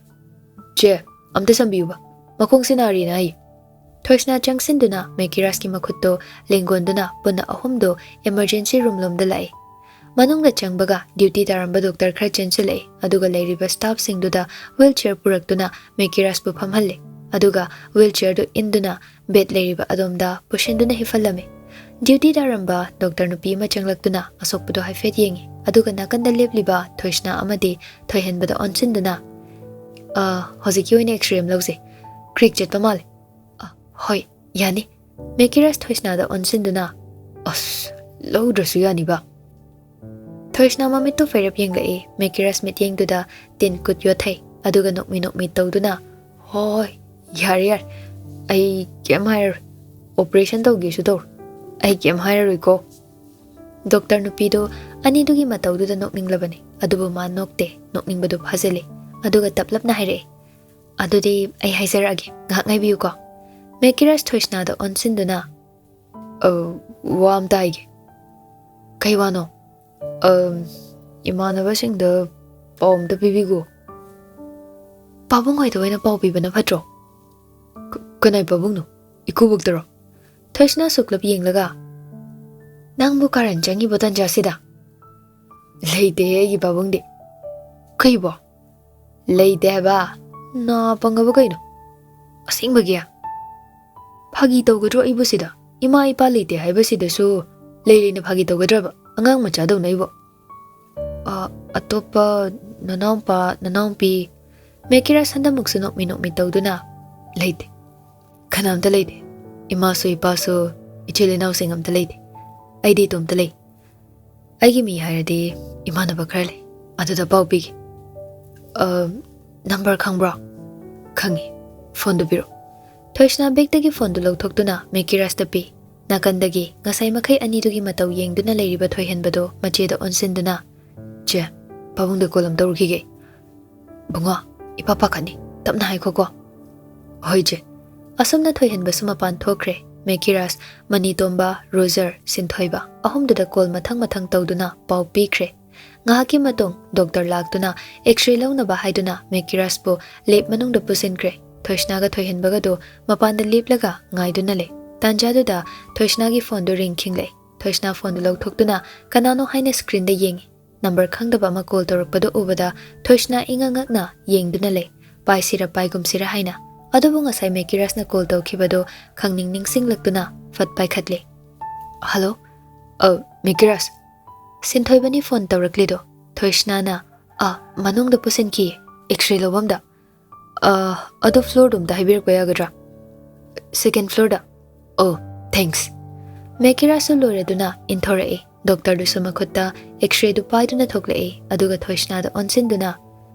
"ꯆꯦ, ꯑꯝꯇ ꯁꯝꯕꯤꯌꯨꯕ, ꯃꯈꯣꯡꯁꯦ ꯅꯥꯔꯤꯅ ꯍꯥꯏ꯫" ꯊꯣꯏꯁꯅꯥ ꯆꯪꯁꯤꯟꯗꯨꯅ ꯃꯦꯀꯤꯔꯥꯖꯀꯤ ꯃꯈꯨꯠꯇꯣ ꯂꯦꯡꯒꯣꯟꯗꯨꯅ ꯄꯨꯟꯅ ꯑꯍꯨꯝꯗꯣ ꯏꯃꯔꯖꯦꯟꯁꯤ ꯔꯨꯝ ꯂꯣꯝꯗ ꯂꯥꯛꯏ꯫ ꯃꯅꯨꯡꯗ ꯆꯪꯕꯒ ꯗ꯭ꯌꯨꯇꯤ ꯇꯥꯔꯝꯕ ꯗꯣꯛꯇꯔ ꯈꯔ ꯆꯦꯟꯁꯤꯜꯂꯛꯏ, ꯑꯗꯨꯒ ꯂꯩꯔꯤꯕ ꯁ꯭ꯇꯥꯐꯁꯤꯡꯗꯨꯗ ꯋꯤꯜ ꯆꯤꯌꯔ ꯄꯨꯔꯛꯇꯨꯅ ꯃꯦꯀꯤꯔꯥꯖꯄꯨ ꯐꯝꯍꯜꯂꯦ, ꯑꯗꯨꯒ ꯋꯤꯜ ꯆꯤꯌꯔꯗꯨ ꯏꯟꯗꯨꯅ ꯕꯦꯗ ꯂꯩꯔꯤꯕ ꯑꯗꯣꯝꯗ ꯄꯨꯁꯤꯟꯗꯨꯅ ꯍꯤꯞꯍꯜꯂꯝꯃꯤ꯫ ꯗ꯭ꯌꯨꯇꯤ ꯇꯥꯔꯝꯕ ꯗꯣꯛꯇꯔ ꯅꯨꯄꯤ ꯑꯃ ꯆꯪꯂꯛꯇꯨꯅ ꯑꯁꯣꯛꯄꯗꯨ ꯍꯥꯏꯐꯦꯠ ꯌꯦꯡꯉꯤ, ꯑꯗꯨꯒ ꯅꯥꯀꯟꯗ ꯂꯦꯞꯂꯤꯕ ꯊꯣꯏꯁꯅꯥ ꯑꯃꯗꯤ ꯊꯣꯏꯍꯦꯟꯕꯗ ꯑꯣꯟꯁꯤꯟꯗꯨꯅ, "ꯑ, ꯍꯧꯖꯤꯛꯀꯤ ꯑꯣꯏꯅ X-ray ꯑꯃ ꯂꯧꯖꯩ꯫ Crack ꯆꯠꯄ ꯃꯥꯜꯂꯦ꯫" "ꯑ, ꯍꯣꯏ, ꯌꯥꯅꯤ꯫" ꯃꯦꯀꯤꯔꯥꯁ ꯊꯣꯏꯁꯅꯥꯗ ꯑꯣꯟꯁꯤꯟꯗꯨꯅ, "ꯑꯁ, ꯂꯧꯗ꯭ꯔꯁꯨ ꯌꯥꯅꯤꯕ꯫" ꯊꯣꯏꯁꯅꯥ ꯃꯃꯤꯠꯇꯨ ꯐꯩꯔꯞ ꯌꯦꯡꯂꯛꯏ꯫ ꯃꯦꯀꯤꯔꯥꯁ ꯃꯤꯠꯌꯦꯡꯗꯨꯗ ꯇꯤꯟ ꯀꯨꯠ ꯌꯣꯠꯊꯩ, ꯑꯗꯨꯒ ꯅꯣꯛꯃꯤ ꯅꯣꯛꯃꯤ ꯇꯧꯗꯨꯅ, "ꯍꯣꯏ, ꯌꯥꯔꯦ, ꯌꯥꯔꯦ꯫ ꯑꯩ ꯀꯩꯝ ꯍꯥꯏꯔꯔꯣꯏ꯫ Operation ꯇꯧꯒꯦꯁꯨ ꯇꯧꯔꯣ꯫ ꯑꯩ ꯀꯩꯝ ꯍꯥꯏꯔꯔꯣꯏꯀꯣ꯫" ꯗꯣꯛꯇꯔ ꯅꯨꯄꯤꯗꯨ ꯑꯅꯤꯗꯨꯒꯤ ꯃꯇꯧꯗꯨꯗ ꯅꯣꯛꯅꯤꯡꯂꯕꯅꯤ, ꯑꯗꯨꯕꯨ ꯃꯥ ꯅꯣꯛꯇꯦ꯫ ꯅꯣꯛꯅꯤꯡꯕꯗꯨ ꯐꯥꯖꯤꯜꯂꯤ, ꯑꯗꯨꯒ ꯇꯞꯂꯞꯅ ꯍꯥꯏꯔꯛꯏ, "ꯑꯗꯨꯗꯤ ꯑꯩ ꯍꯥꯏꯖꯔꯛꯑꯒꯦ, ꯉꯥꯏꯍꯥꯛ ꯉꯥꯏꯕꯤꯌꯨꯀꯣ꯫" ꯃꯦꯀꯤꯔꯥꯁ ꯊꯣꯏꯁꯅꯥꯗ ꯑꯣꯟꯁꯤꯟꯗꯨꯅ, "ꯑ, ꯋꯥ ꯑꯝꯇ ꯍꯥꯏꯒꯦ꯫" "ꯀꯩ ꯋꯥꯅꯣ?" "ꯑ, ꯏꯃꯥꯟꯅꯕꯁꯤꯡꯗ ꯄꯥꯎ ꯑꯝꯇ ꯄꯤꯕꯤꯒꯣ꯫" "ꯄꯥꯕꯨꯡ ꯍꯣꯏꯗ ꯑꯣꯏꯅ ꯄꯥꯎ ꯄꯤꯕꯅ ꯐꯠꯇ꯭ꯔꯣ?" "ꯀ-, ꯀꯅꯥꯏ ꯄꯥꯕꯨꯡꯅꯣ? ꯏꯀꯨꯕꯣꯛꯇꯔꯣ?" ꯊꯣꯏꯁꯅꯥ ꯁꯨꯛꯂꯞ ꯌꯦꯡꯂꯒ, "ꯅꯪꯕꯨ ꯀꯥꯔꯟ ꯆꯪꯉꯤꯕꯣ ꯇꯟꯖꯥꯁꯤꯗ?" "ꯂꯩꯇꯦꯍꯦ ꯑꯩꯒꯤ ꯄꯥꯕꯨꯡꯗꯤ꯫" "ꯀꯩꯕꯣ? ꯂꯩꯇꯦ ꯍꯥꯏꯕ? ꯅꯥ ꯄꯪꯉꯕ ꯀꯩꯅꯣ? ꯑꯁꯦꯡꯕꯒꯤ?" "ꯐꯥꯒꯤ ꯇꯧꯒꯗ꯭ꯔꯣ ꯑꯩꯕꯨ ꯁꯤꯗ? ꯏꯃꯥ ꯏꯄꯥ ꯂꯩꯇꯦ ꯍꯥꯏꯕꯁꯤꯗꯁꯨ ꯂꯩ ꯂꯩꯅ ꯐꯥꯒꯤ ꯇꯧꯒꯗ꯭ꯔꯕ? ꯑꯉꯥꯡ ꯃꯆꯥꯗꯧꯅ ꯑꯩꯕꯨ꯫" "ꯑ, ꯑꯇꯣꯞꯄ ꯅꯅꯥꯎꯄꯥ, ꯅꯅꯥꯎꯄꯤ?" ꯃꯦꯀꯤꯔꯥꯁ ꯍꯟꯗꯛꯃꯨꯛꯁꯨ ꯅꯣꯛꯃꯤ ꯅꯣꯛꯃꯤ ꯇꯧꯗꯨꯅ, "ꯂꯩꯇꯦ꯫ ꯀꯅꯥꯝꯇ ꯂꯩꯇꯦ꯫ ꯏꯃꯥꯁꯨ ꯏꯄꯥꯁꯨ, ꯏꯆꯤꯜ ꯏꯅꯥꯎꯁꯤꯡ ꯑꯝꯇ ꯂꯩꯇꯦ꯫ ꯑꯩꯗꯤ ꯏꯇꯣꯝꯇ ꯂꯩ꯫ ꯑꯩꯒꯤ ꯃꯤ ꯍꯥꯏꯔꯗꯤ ꯏꯃꯥꯟꯅꯕ ꯈꯔ ꯂꯩ꯫ ꯑꯗꯨꯗ ꯄꯥꯎ ꯄꯤꯒꯦ꯫" "ꯑ, number ꯈꯪꯕ꯭ꯔꯣ?" "ꯈꯪꯉꯤ꯫ Phoneꯗꯨ ꯄꯤꯔꯛꯑꯣ꯫" ꯊꯣꯏꯁꯅꯥ bag ꯇꯒꯤ phoneꯗꯨ ꯂꯧꯊꯣꯛꯇꯨꯅ ꯃꯦꯀꯤꯔꯥꯁꯇ ꯄꯤ꯫ ꯅꯥꯀꯟꯗꯒꯤ ꯉꯁꯥꯏ ꯃꯈꯩ ꯑꯅꯤꯗꯨꯒꯤ ꯃꯇꯧ ꯌꯦꯡꯗꯨꯅ ꯂꯩꯔꯤꯕ ꯊꯣꯏꯍꯟꯕꯗꯨ ꯃꯆꯦꯗ ꯑꯣꯟꯁꯤꯟꯗꯨꯅ, "ꯆꯦ, ꯄꯥꯕꯨꯡꯗ call ꯑꯃ ꯇꯧꯔꯨꯈꯤꯒꯦ꯫" "ꯕꯨꯡꯉꯣ, ꯏꯄꯥ ꯄꯥꯈꯠꯅꯤ, ꯇꯞꯅ ꯍꯥꯏꯈꯣꯀꯣ꯫" "ꯍꯣꯏ ꯆꯦ꯫" ꯑꯁꯨꯝꯅ ꯊꯣꯏꯍꯟꯕꯁꯨ ꯃꯄꯥꯟ ꯊꯣꯛꯈ꯭ꯔꯦ꯫ ꯃꯦꯀꯤꯔꯥꯁ, ꯃꯅꯤꯇꯣꯝꯕ, ꯔꯣꯖꯔ, ꯁꯤꯟꯊꯣꯏꯕ ꯑꯍꯨꯝꯗꯨꯗ call ꯃꯊꯪ ꯃꯊꯪ ꯇꯧꯗꯨꯅ ꯄꯥꯎ ꯄꯤꯈ꯭ꯔꯦ꯫ ꯉꯥꯏꯍꯥꯛꯀꯤ ꯃꯇꯨꯡ ꯗꯣꯛꯇꯔ ꯂꯥꯛꯇꯨꯅ X-ray ꯂꯧꯅꯕ ꯍꯥꯏꯗꯨꯅ ꯃꯦꯀꯤꯔꯥꯁꯄꯨ lab ꯃꯅꯨꯡꯗ ꯄꯨꯁꯤꯟꯈ꯭ꯔꯦ꯫ ꯊꯣꯏꯁꯅꯥꯒ ꯊꯣꯏꯍꯟꯕꯒꯗꯨ ꯃꯄꯥꯟꯗ ꯂꯦꯞꯂꯒ ꯉꯥꯏꯗꯨꯅ ꯂꯩ꯫ ꯇꯥꯟꯖꯥꯗꯨꯗ ꯊꯣꯏꯁꯅꯥꯒꯤ phoneꯗꯨ ring ꯈꯤꯡꯂꯛꯏ꯫ ꯊꯣꯏꯁꯅꯥ phoneꯗꯨ ꯂꯧꯊꯣꯛꯇꯨꯅ ꯀꯅꯥꯅꯣ ꯍꯥꯏꯅ screenꯗ ꯌꯦꯡꯉꯤ꯫ Number ꯈꯪꯗꯕ ꯑꯃ call ꯇꯧꯔꯛꯄꯗꯨ ꯎꯕꯗ ꯊꯣꯏꯁꯅꯥ ꯏꯉꯛ ꯉꯛꯅ ꯌꯦꯡꯗꯨꯅ ꯂꯩ, ꯄꯥꯏꯁꯤꯔ ꯄꯥꯏꯒꯨꯝꯁꯤꯔ ꯍꯥꯏꯅ꯫ ꯑꯗꯨꯕꯨ ꯉꯁꯥꯏ ꯃꯦꯀꯤꯔꯥꯁꯅ call ꯇꯧꯈꯤꯕꯗꯨ ꯈꯪꯅꯤꯡ ꯅꯤꯡꯁꯤꯡꯂꯛꯇꯨꯅ ꯐꯠ ꯄꯥꯏꯈꯠꯂꯦ꯫ "Hello? ꯑ, ꯃꯦꯀꯤꯔꯥꯁ?" ꯁꯤꯟꯊꯣꯏꯕꯅꯤ phone ꯇꯧꯔꯛꯂꯤꯗꯣ꯫ ꯊꯣꯏꯁꯅꯥꯅ, "ꯑ, ꯃꯅꯨꯡꯗ ꯄꯨꯁꯤꯟꯈꯤꯌꯦ, X-ray ꯂꯧꯐꯝꯗ꯫ ꯑ, ꯑꯗꯣ floorꯗꯣ ꯑꯝꯇ ꯍꯥꯏꯕꯤꯔꯛꯄ ꯌꯥꯒꯗ꯭ꯔꯥ? Second floorꯗ꯫ ꯑꯣ, thanks꯫ ꯃꯦꯀꯤꯔꯥꯁꯨ ꯂꯣꯏꯔꯗꯨꯅ ꯏꯟꯊꯣꯔꯛꯏ꯫ ꯗꯣꯛꯇꯔꯗꯨꯁꯨ ꯃꯈꯨꯠꯇ X-rayꯗꯨ ꯄꯥꯏꯗꯨꯅ ꯊꯣꯛꯂꯛꯏ, ꯑꯗꯨꯒ ꯊꯣꯏꯁꯅꯥꯗ ꯑꯣꯟꯁꯤꯟꯗꯨꯅ,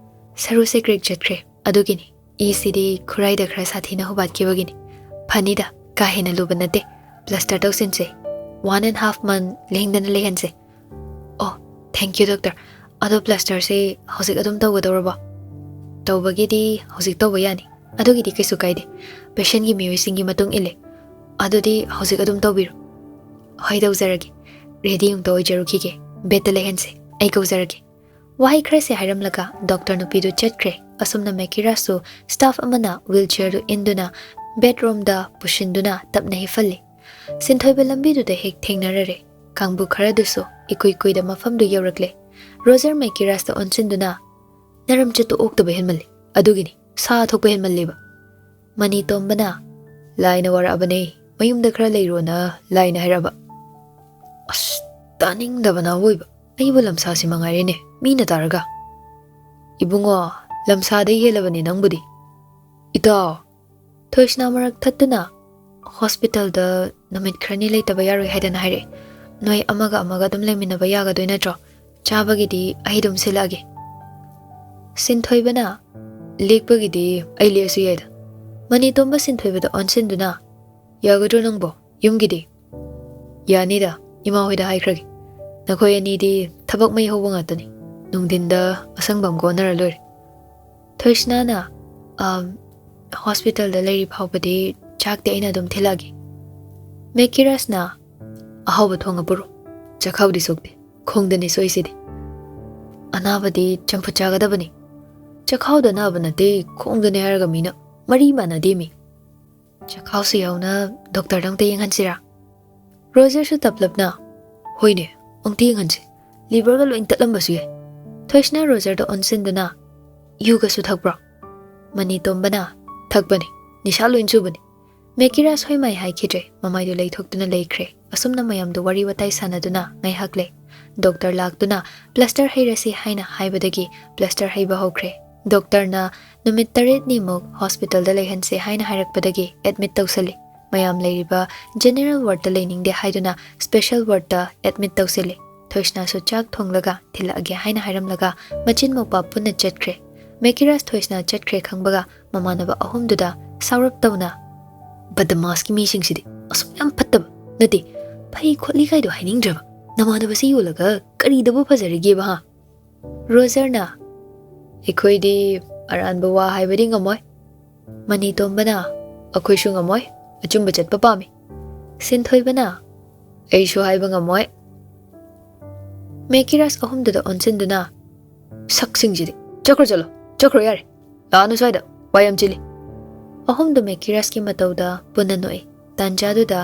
"ꯁꯔꯨꯁꯦ crack ꯆꯠꯈ꯭ꯔꯦ, ꯑꯗꯨꯒꯤꯅꯤ꯫ ꯏꯁꯤꯗꯤ ꯈꯨꯔꯥꯏꯗ ꯈꯔ ꯁꯥꯊꯤꯅ ꯍꯨꯕꯥꯠꯈꯤꯕꯒꯤꯅꯤ꯫ ꯐꯅꯤꯗ, ꯀꯥ ꯍꯦꯟꯅ ꯂꯨꯕ ꯅꯠꯇꯦ꯫ Plaster ꯇꯧꯁꯤꯟꯁꯦ꯫ One and half month ꯂꯦꯡꯗꯅ ꯂꯩꯍꯟꯁꯦ꯫" "ꯑꯣ, thank you, ꯗꯣꯛꯇꯔ꯫ ꯑꯗꯣ plasterꯁꯦ ꯍꯧꯖꯤꯛ ꯑꯗꯨꯝ ꯇꯧꯒꯗꯧꯔꯕꯣ?" "ꯇꯧꯕꯒꯤꯗꯤ ꯍꯧꯖꯤꯛ ꯇꯧꯕ ꯌꯥꯅꯤ꯫ ꯑꯗꯨꯒꯤꯗꯤ ꯀꯩꯁꯨ ꯀꯥꯏꯗꯦ꯫ Patientꯀꯤ ꯃꯤꯑꯣꯏꯁꯤꯡꯒꯤ ꯃꯇꯨꯡ ꯏꯜꯂꯦ꯫ ꯑꯗꯨꯗꯤ ꯍꯧꯖꯤꯛ ꯑꯗꯨꯝ ꯇꯧꯕꯤꯔꯣ꯫" "ꯍꯣꯏ, ꯇꯧꯖꯔꯒꯦ꯫ Ready ꯑꯃꯨꯛꯇ ꯑꯣꯏꯖꯔꯨꯈꯤꯒꯦ꯫ Bedꯇ ꯂꯩꯍꯟꯁꯦ꯫ ꯑꯩ ꯀꯧꯖꯔꯒꯦ꯫" ꯋꯥꯍꯩ ꯈꯔꯁꯦ ꯍꯥꯏꯔꯝꯂꯒ ꯗꯣꯛꯇꯔ ꯅꯨꯄꯤꯗꯨ ꯆꯠꯈ꯭ꯔꯦ꯫ ꯑꯁꯨꯝꯅ ꯃꯦꯀꯤꯔꯥꯁꯁꯨ staff ꯑꯃꯅ wheelchairꯗꯨ ꯏꯟꯗꯨꯅ bedroomꯗ ꯄꯨꯁꯤꯟꯗꯨꯅ ꯇꯞꯅ ꯍꯤꯞꯍꯜꯂꯤ꯫ ꯁꯤꯟꯊꯣꯏꯕ ꯂꯝꯕꯤꯗꯨꯗ ꯍꯦꯛ ꯊꯦꯡꯅꯔꯔꯦ꯫ ꯀꯥꯡꯕꯨ ꯈꯔꯗꯨꯁꯨ ꯏꯀꯨꯏ ꯀꯨꯏꯗ ꯃꯐꯝꯗꯨ ꯌꯧꯔꯛꯂꯦ꯫ ꯔꯣꯖꯔ ꯃꯦꯀꯤꯔꯥꯁꯇ ꯑꯣꯟꯁꯤꯟꯗꯨꯅ, "ꯅꯔꯝ ꯆꯠꯇꯨ ꯑꯣꯛꯇꯕ ꯍꯦꯟꯃꯜꯂꯤ꯫ ꯑꯗꯨꯒꯤꯅꯤ ꯁꯥ ꯊꯣꯛꯄ ꯍꯦꯟꯃꯜꯂꯤꯕ꯫" ꯃꯅꯤ ꯇꯣꯝꯕꯅ, "ꯂꯥꯏꯅ ꯋꯥꯔꯛꯑꯕꯅꯦ, ꯃꯌꯨꯝꯗ ꯈꯔ ꯂꯩꯔꯣꯅ ꯂꯥꯏꯅ ꯍꯥꯏꯔꯛꯑꯕ꯫" ꯑꯁ, ꯇꯥꯅꯤꯡꯗꯕꯅ ꯑꯋꯣꯏꯕ꯫ ꯑꯩꯕꯨ ꯂꯝꯁꯥꯁꯤ ꯃꯉꯥꯏꯔꯦꯅꯦ, ꯃꯤꯅ ꯇꯥꯔꯒ꯫ "ꯏꯕꯨꯡꯉꯣ, ꯂꯝꯁꯥꯗꯩ ꯍꯦꯜꯂꯕꯅꯦ ꯅꯪꯕꯨꯗꯤ꯫ ꯏꯇꯥꯎ!" ꯊꯣꯏꯁꯅꯥ ꯃꯔꯛ ꯊꯠꯇꯨꯅ, "ꯍꯣꯁꯄꯤꯇꯥꯜꯗ ꯅꯨꯃꯤꯠ ꯈꯔꯅꯤ ꯂꯩꯇꯕ ꯌꯥꯔꯣꯏ ꯍꯥꯏꯗꯅ ꯍꯥꯏꯔꯛꯑꯦ꯫ ꯅꯣꯏ ꯑꯃꯒ ꯑꯃꯒ ꯑꯗꯨꯝ ꯂꯩꯃꯤꯟꯅꯕ ꯌꯥꯒꯗꯣꯏ ꯅꯠꯇ꯭ꯔꯣ? ꯆꯥꯕꯒꯤꯗꯤ ꯑꯩ ꯑꯗꯨꯝ ꯁꯤꯜꯂꯛꯑꯒꯦ꯫" ꯁꯤꯟꯊꯣꯏꯕꯅ, "ꯂꯦꯛꯄꯒꯤꯗꯤ ꯑꯩ ꯂꯦꯛꯑꯁꯨ ꯌꯥꯏꯗ꯫" ꯃꯅꯤ ꯇꯣꯝꯕ ꯁꯤꯟꯊꯣꯏꯕꯗ ꯑꯣꯟꯁꯤꯟꯗꯨꯅ, "ꯌꯥꯒꯗ꯭ꯔꯣ ꯅꯪꯕꯣ? ꯌꯨꯝꯒꯤꯗꯤ?" "ꯌꯥꯅꯤꯗ, ꯏꯃꯥ ꯍꯣꯏꯗ ꯍꯥꯏꯈ꯭ꯔꯒꯦ꯫ ꯅꯈꯣꯏ ꯑꯅꯤꯗꯤ ꯊꯕꯛ ꯃꯩ ꯍꯧꯕ ꯉꯥꯛꯇꯅꯤ꯫ ꯅꯨꯡꯊꯤꯟꯗ ꯑꯁꯪꯕ ꯑꯃ ꯀꯣꯟꯅꯔ ꯂꯣꯏꯔꯦ꯫" ꯊꯣꯏꯁꯅꯥꯅ, "ꯑꯝ, ꯍꯣꯁꯄꯤꯇꯥꯜꯗ ꯂꯩꯔꯤ ꯐꯥꯎꯕꯗꯤ ꯆꯥꯛꯇꯤ ꯑꯩꯅ ꯑꯗꯨꯝ ꯊꯤꯜꯂꯛꯑꯒꯦ꯫" ꯃꯦꯀꯤꯔꯥꯁꯅ, "ꯑꯍꯥꯎꯕ ꯊꯣꯡꯉ ꯄꯨꯔꯛꯑꯣ꯫ ꯆꯈꯥꯎꯗꯤ ꯁꯣꯛꯇꯦ, ꯈꯣꯡꯗꯅꯤ ꯁꯣꯏꯁꯤꯗꯤ꯫ ꯑꯅꯥꯕꯗꯤ ꯆꯝꯐꯨꯠ ꯆꯥꯒꯗꯕꯅꯤ꯫ ꯆꯈꯥꯎꯗ ꯑꯅꯥꯕ ꯅꯠꯇꯦ, ꯈꯣꯡꯗꯅꯤ ꯍꯥꯏꯔꯒ ꯃꯤꯅ꯫ ꯃꯔꯤ ꯃꯥꯟꯅꯗꯦ ꯃꯤ꯫ ꯆꯈꯥꯎꯁꯨ ꯌꯥꯎꯅ ꯗꯣꯛꯇꯔꯗ ꯑꯝꯇ ꯌꯦꯡꯍꯟꯁꯤꯔꯥ?" ꯔꯣꯖꯔꯁꯨ ꯇꯞꯂꯞꯅ, "ꯍꯣꯏꯅꯦ, ꯑꯝꯇ ꯌꯦꯡꯍꯟꯁꯤ꯫ Liverꯒ ꯂꯣꯏ ꯇꯠꯂꯝꯕꯁꯨ ꯌꯥꯏ꯫" ꯊꯣꯏꯁꯅꯥ ꯔꯣꯖꯔꯗ ꯑꯣꯟꯁꯤꯟꯗꯨꯅ, "ꯌꯨꯒꯁꯨ ꯊꯛꯄ꯭ꯔꯣ?" ꯃꯅꯤ ꯇꯣꯝꯕꯅ, "ꯊꯛꯄꯅꯤ, ꯅꯤꯁꯥ ꯂꯣꯏ ꯆꯨꯕꯅꯤ꯫" ꯃꯦꯀꯤꯔꯥꯁ ꯍꯣꯏ ꯃꯥꯏ ꯍꯥꯏꯈꯤꯗ꯭ꯔꯦ꯫ ꯃꯃꯥꯏꯗꯨ ꯂꯩꯊꯣꯛꯇꯨꯅ ꯂꯩꯈ꯭ꯔꯦ꯫ ꯑꯁꯨꯝꯅ ꯃꯌꯥꯝꯗꯨ ꯋꯥꯔꯤ ꯋꯥꯇꯥꯏ ꯁꯥꯟꯅꯗꯨꯅ ꯉꯥꯏꯍꯥꯛ ꯂꯩ꯫ ꯗꯣꯛꯇꯔ ꯂꯥꯛꯇꯨꯅ plaster ꯍꯩꯔꯁꯤ ꯍꯥꯏꯅ ꯍꯥꯏꯕꯗꯒꯤ plaster ꯍꯩꯕ ꯍꯧꯈ꯭ꯔꯦ꯫ ꯗꯣꯛꯇꯔꯅ ꯅꯨꯃꯤꯠ ꯇꯔꯦꯠꯅꯤꯃꯨꯛ ꯍꯣꯁꯄꯤꯇꯥꯜꯗ ꯂꯩꯍꯟꯁꯦ ꯍꯥꯏꯅ ꯍꯥꯏꯔꯛꯄꯗꯒꯤ ꯑꯦꯗꯃꯤꯠ ꯇꯧꯁꯜꯂꯤ꯫ ꯃꯌꯥꯝ ꯂꯩꯔꯤꯕ ꯖꯦꯅꯦꯔꯦꯜ ꯋꯥꯔꯗꯇ ꯂꯩꯅꯤꯡꯗꯦ ꯍꯥꯏꯗꯨꯅ ꯁ꯭ꯄꯦꯁꯦꯜ ꯋꯥꯔꯗꯇ ꯑꯦꯗꯃꯤꯠ ꯇꯧꯁꯤꯜꯂꯤ꯫ ꯊꯣꯏꯁꯅꯥꯁꯨ ꯆꯥꯛ ꯊꯣꯡꯂꯒ ꯊꯤꯜꯂꯛꯑꯒꯦ ꯍꯥꯏꯅ ꯍꯥꯏꯔꯝꯂꯒ ꯃꯆꯤꯟ ꯃꯧꯄꯥ ꯄꯨꯟꯅ ꯆꯠꯈ꯭ꯔꯦ꯫ ꯃꯦꯀꯤꯔꯥꯁ ꯊꯣꯏꯁꯅꯥ ꯆꯠꯈ꯭ꯔꯦ ꯈꯪꯕꯒ ꯃꯃꯥꯟꯅꯕ ꯑꯍꯨꯝꯗꯨꯗ ꯁꯥꯎꯔꯞ ꯇꯧꯅ, "ꯕꯗꯃꯥꯁꯀꯤ ꯃꯤꯁꯤꯡꯁꯤꯗꯤ ꯑꯁꯨꯛ ꯌꯥꯝ ꯐꯠꯇꯕ ꯅꯠꯇꯦ, ꯐꯩ ꯈꯣꯠꯂꯤ ꯀꯥꯏꯗꯣ ꯍꯥꯏꯅꯤꯡꯗ꯭ꯔꯕ, ꯅꯃꯥꯟꯅꯕꯁꯤ ꯌꯣꯜꯂꯒ ꯀꯔꯤꯗꯕꯨ ꯐꯖꯔꯤꯒꯦꯕ, ꯍꯥ?" ꯔꯣꯖꯔꯅ, "ꯑꯩꯈꯣꯏꯗꯤ ꯑꯔꯥꯟꯕ ꯋꯥ ꯍꯥꯏꯕꯗꯤ ꯉꯝꯃꯣꯏ"꯫ ꯃꯅꯤꯇꯣꯝꯕꯅ, "ꯑꯩꯈꯣꯏꯁꯨ ꯉꯝꯃꯣꯏ, ꯑꯆꯨꯝꯕ ꯆꯠꯄ ꯄꯥꯝꯃꯤ"꯫ ꯁꯤꯟꯊꯣꯏꯕꯅ, "ꯑꯩꯁꯨ ꯍꯥꯏꯕ ꯉꯝꯃꯣꯏ"꯫ ꯃꯦꯀꯤꯔꯥꯁ ꯑꯍꯨꯝꯗꯨꯗ ꯑꯣꯟꯁꯤꯟꯗꯨꯅ, "ꯁꯛꯁꯤꯡꯁꯤꯗꯤ! ꯆꯠꯈ꯭ꯔꯣ, ꯆꯠꯂꯣ, ꯆꯠꯈ꯭ꯔꯣ ꯌꯥꯔꯦ꯫ ꯂꯥꯛꯑꯅꯨ ꯁ꯭ꯋꯥꯏꯗ, ꯋꯥ ꯌꯥꯝ ꯆꯤꯜꯂꯤ"꯫ ꯑꯍꯨꯝꯗꯨ ꯃꯦꯀꯤꯔꯥꯁꯀꯤ ꯃꯇꯧꯗ ꯄꯨꯟꯅ ꯅꯣꯛꯏ꯫ ꯇꯥꯟꯖꯥꯗꯨꯗ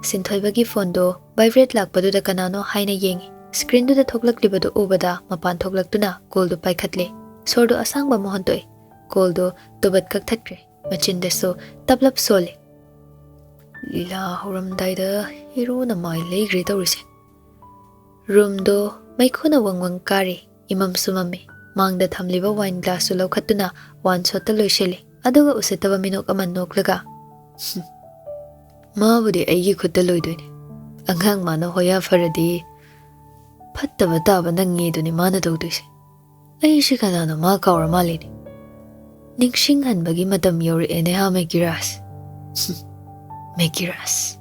ꯁꯤꯟꯊꯣꯏꯕꯒꯤ ꯐꯣꯟꯗꯨ ꯚꯥꯏꯕ꯭ꯔꯦꯠ ꯂꯥꯛꯄꯗꯨꯗ ꯀꯅꯥꯅꯣ ꯍꯥꯏꯅ ꯌꯦꯡꯏ꯫ ꯁ꯭ꯀ꯭ꯔꯤꯟꯗꯨꯗ ꯊꯣꯛꯂꯛꯂꯤꯕꯗꯨ ꯎꯕꯗ ꯃꯄꯥꯟ ꯊꯣꯛꯂꯛꯇꯨꯅ ꯀꯣꯜꯗꯨ ꯄꯥꯏꯈꯠꯂꯦ꯫ ꯁꯣꯔꯗꯨ ꯑꯁꯥꯡꯕ ꯑꯃ ꯍꯣꯟꯇꯣꯛꯏ꯫ ꯀꯣꯜꯗꯨ ꯇꯨꯕꯠ ꯀꯛꯊꯠꯈ꯭ꯔꯦ꯫ ꯃꯆꯤꯟꯗꯁꯨ ꯇꯞꯂꯞ ꯁꯣꯜꯂꯤ꯫ ꯂꯤꯂꯥ ꯍꯧꯔꯝꯗꯥꯏꯗ ꯍꯤꯔꯣꯅ ꯃꯥꯏ ꯂꯩꯈ꯭ꯔꯦ ꯇꯧꯔꯤꯁꯦ꯫ ꯔꯨꯝꯗꯣ ꯃꯩꯈꯨꯅ ꯋꯪ ꯋꯪ ꯀꯥꯔꯤ꯫ ꯏꯃꯝꯁꯨ ꯃꯝꯃꯤ꯫ ꯃꯥꯡꯗ ꯊꯝꯂꯤꯕ ꯋꯥꯏꯟ ꯒ꯭ꯂꯥꯁꯁꯨ ꯂꯧꯈꯠꯇꯨꯅ ꯋꯥꯟ ꯁꯣꯠꯇ ꯂꯣꯏꯁꯤꯜꯂꯤ꯫ ꯑꯗꯨꯒ ꯎꯁꯤꯠꯇꯕ ꯃꯤꯅꯣꯛ ꯑꯃ ꯅꯣꯛꯂꯒ, "ꯍꯨꯝ, ꯃꯥꯕꯨꯗꯤ ꯑꯩꯒꯤ ꯈꯨꯠꯇ ꯂꯣꯏꯗꯣꯏꯅꯤ꯫ ꯑꯉꯥꯡ ꯃꯥꯅ ꯍꯣꯌꯥ ꯐꯔꯗꯤ ꯐꯠꯇꯕ ꯇꯥꯕ ꯅꯪꯉꯦꯗꯨꯅꯤ ꯃꯥꯅ ꯇꯧꯗꯣꯏꯁꯦ꯫ ꯑꯩꯁꯤ ꯀꯅꯥꯅꯣ ꯃꯥ ꯀꯥꯎꯔ ꯃꯥꯜꯂꯦꯅꯦ꯫ ꯅꯤꯡꯁꯤꯡꯍꯟꯕꯒꯤ ꯃꯇꯝ ꯌꯧꯔꯛꯑꯦꯅꯦ ꯍꯥ, ꯃꯦꯀꯤꯔꯥꯁ꯫ ꯍꯨꯝ, ꯃꯦꯀꯤꯔꯥꯁ"꯫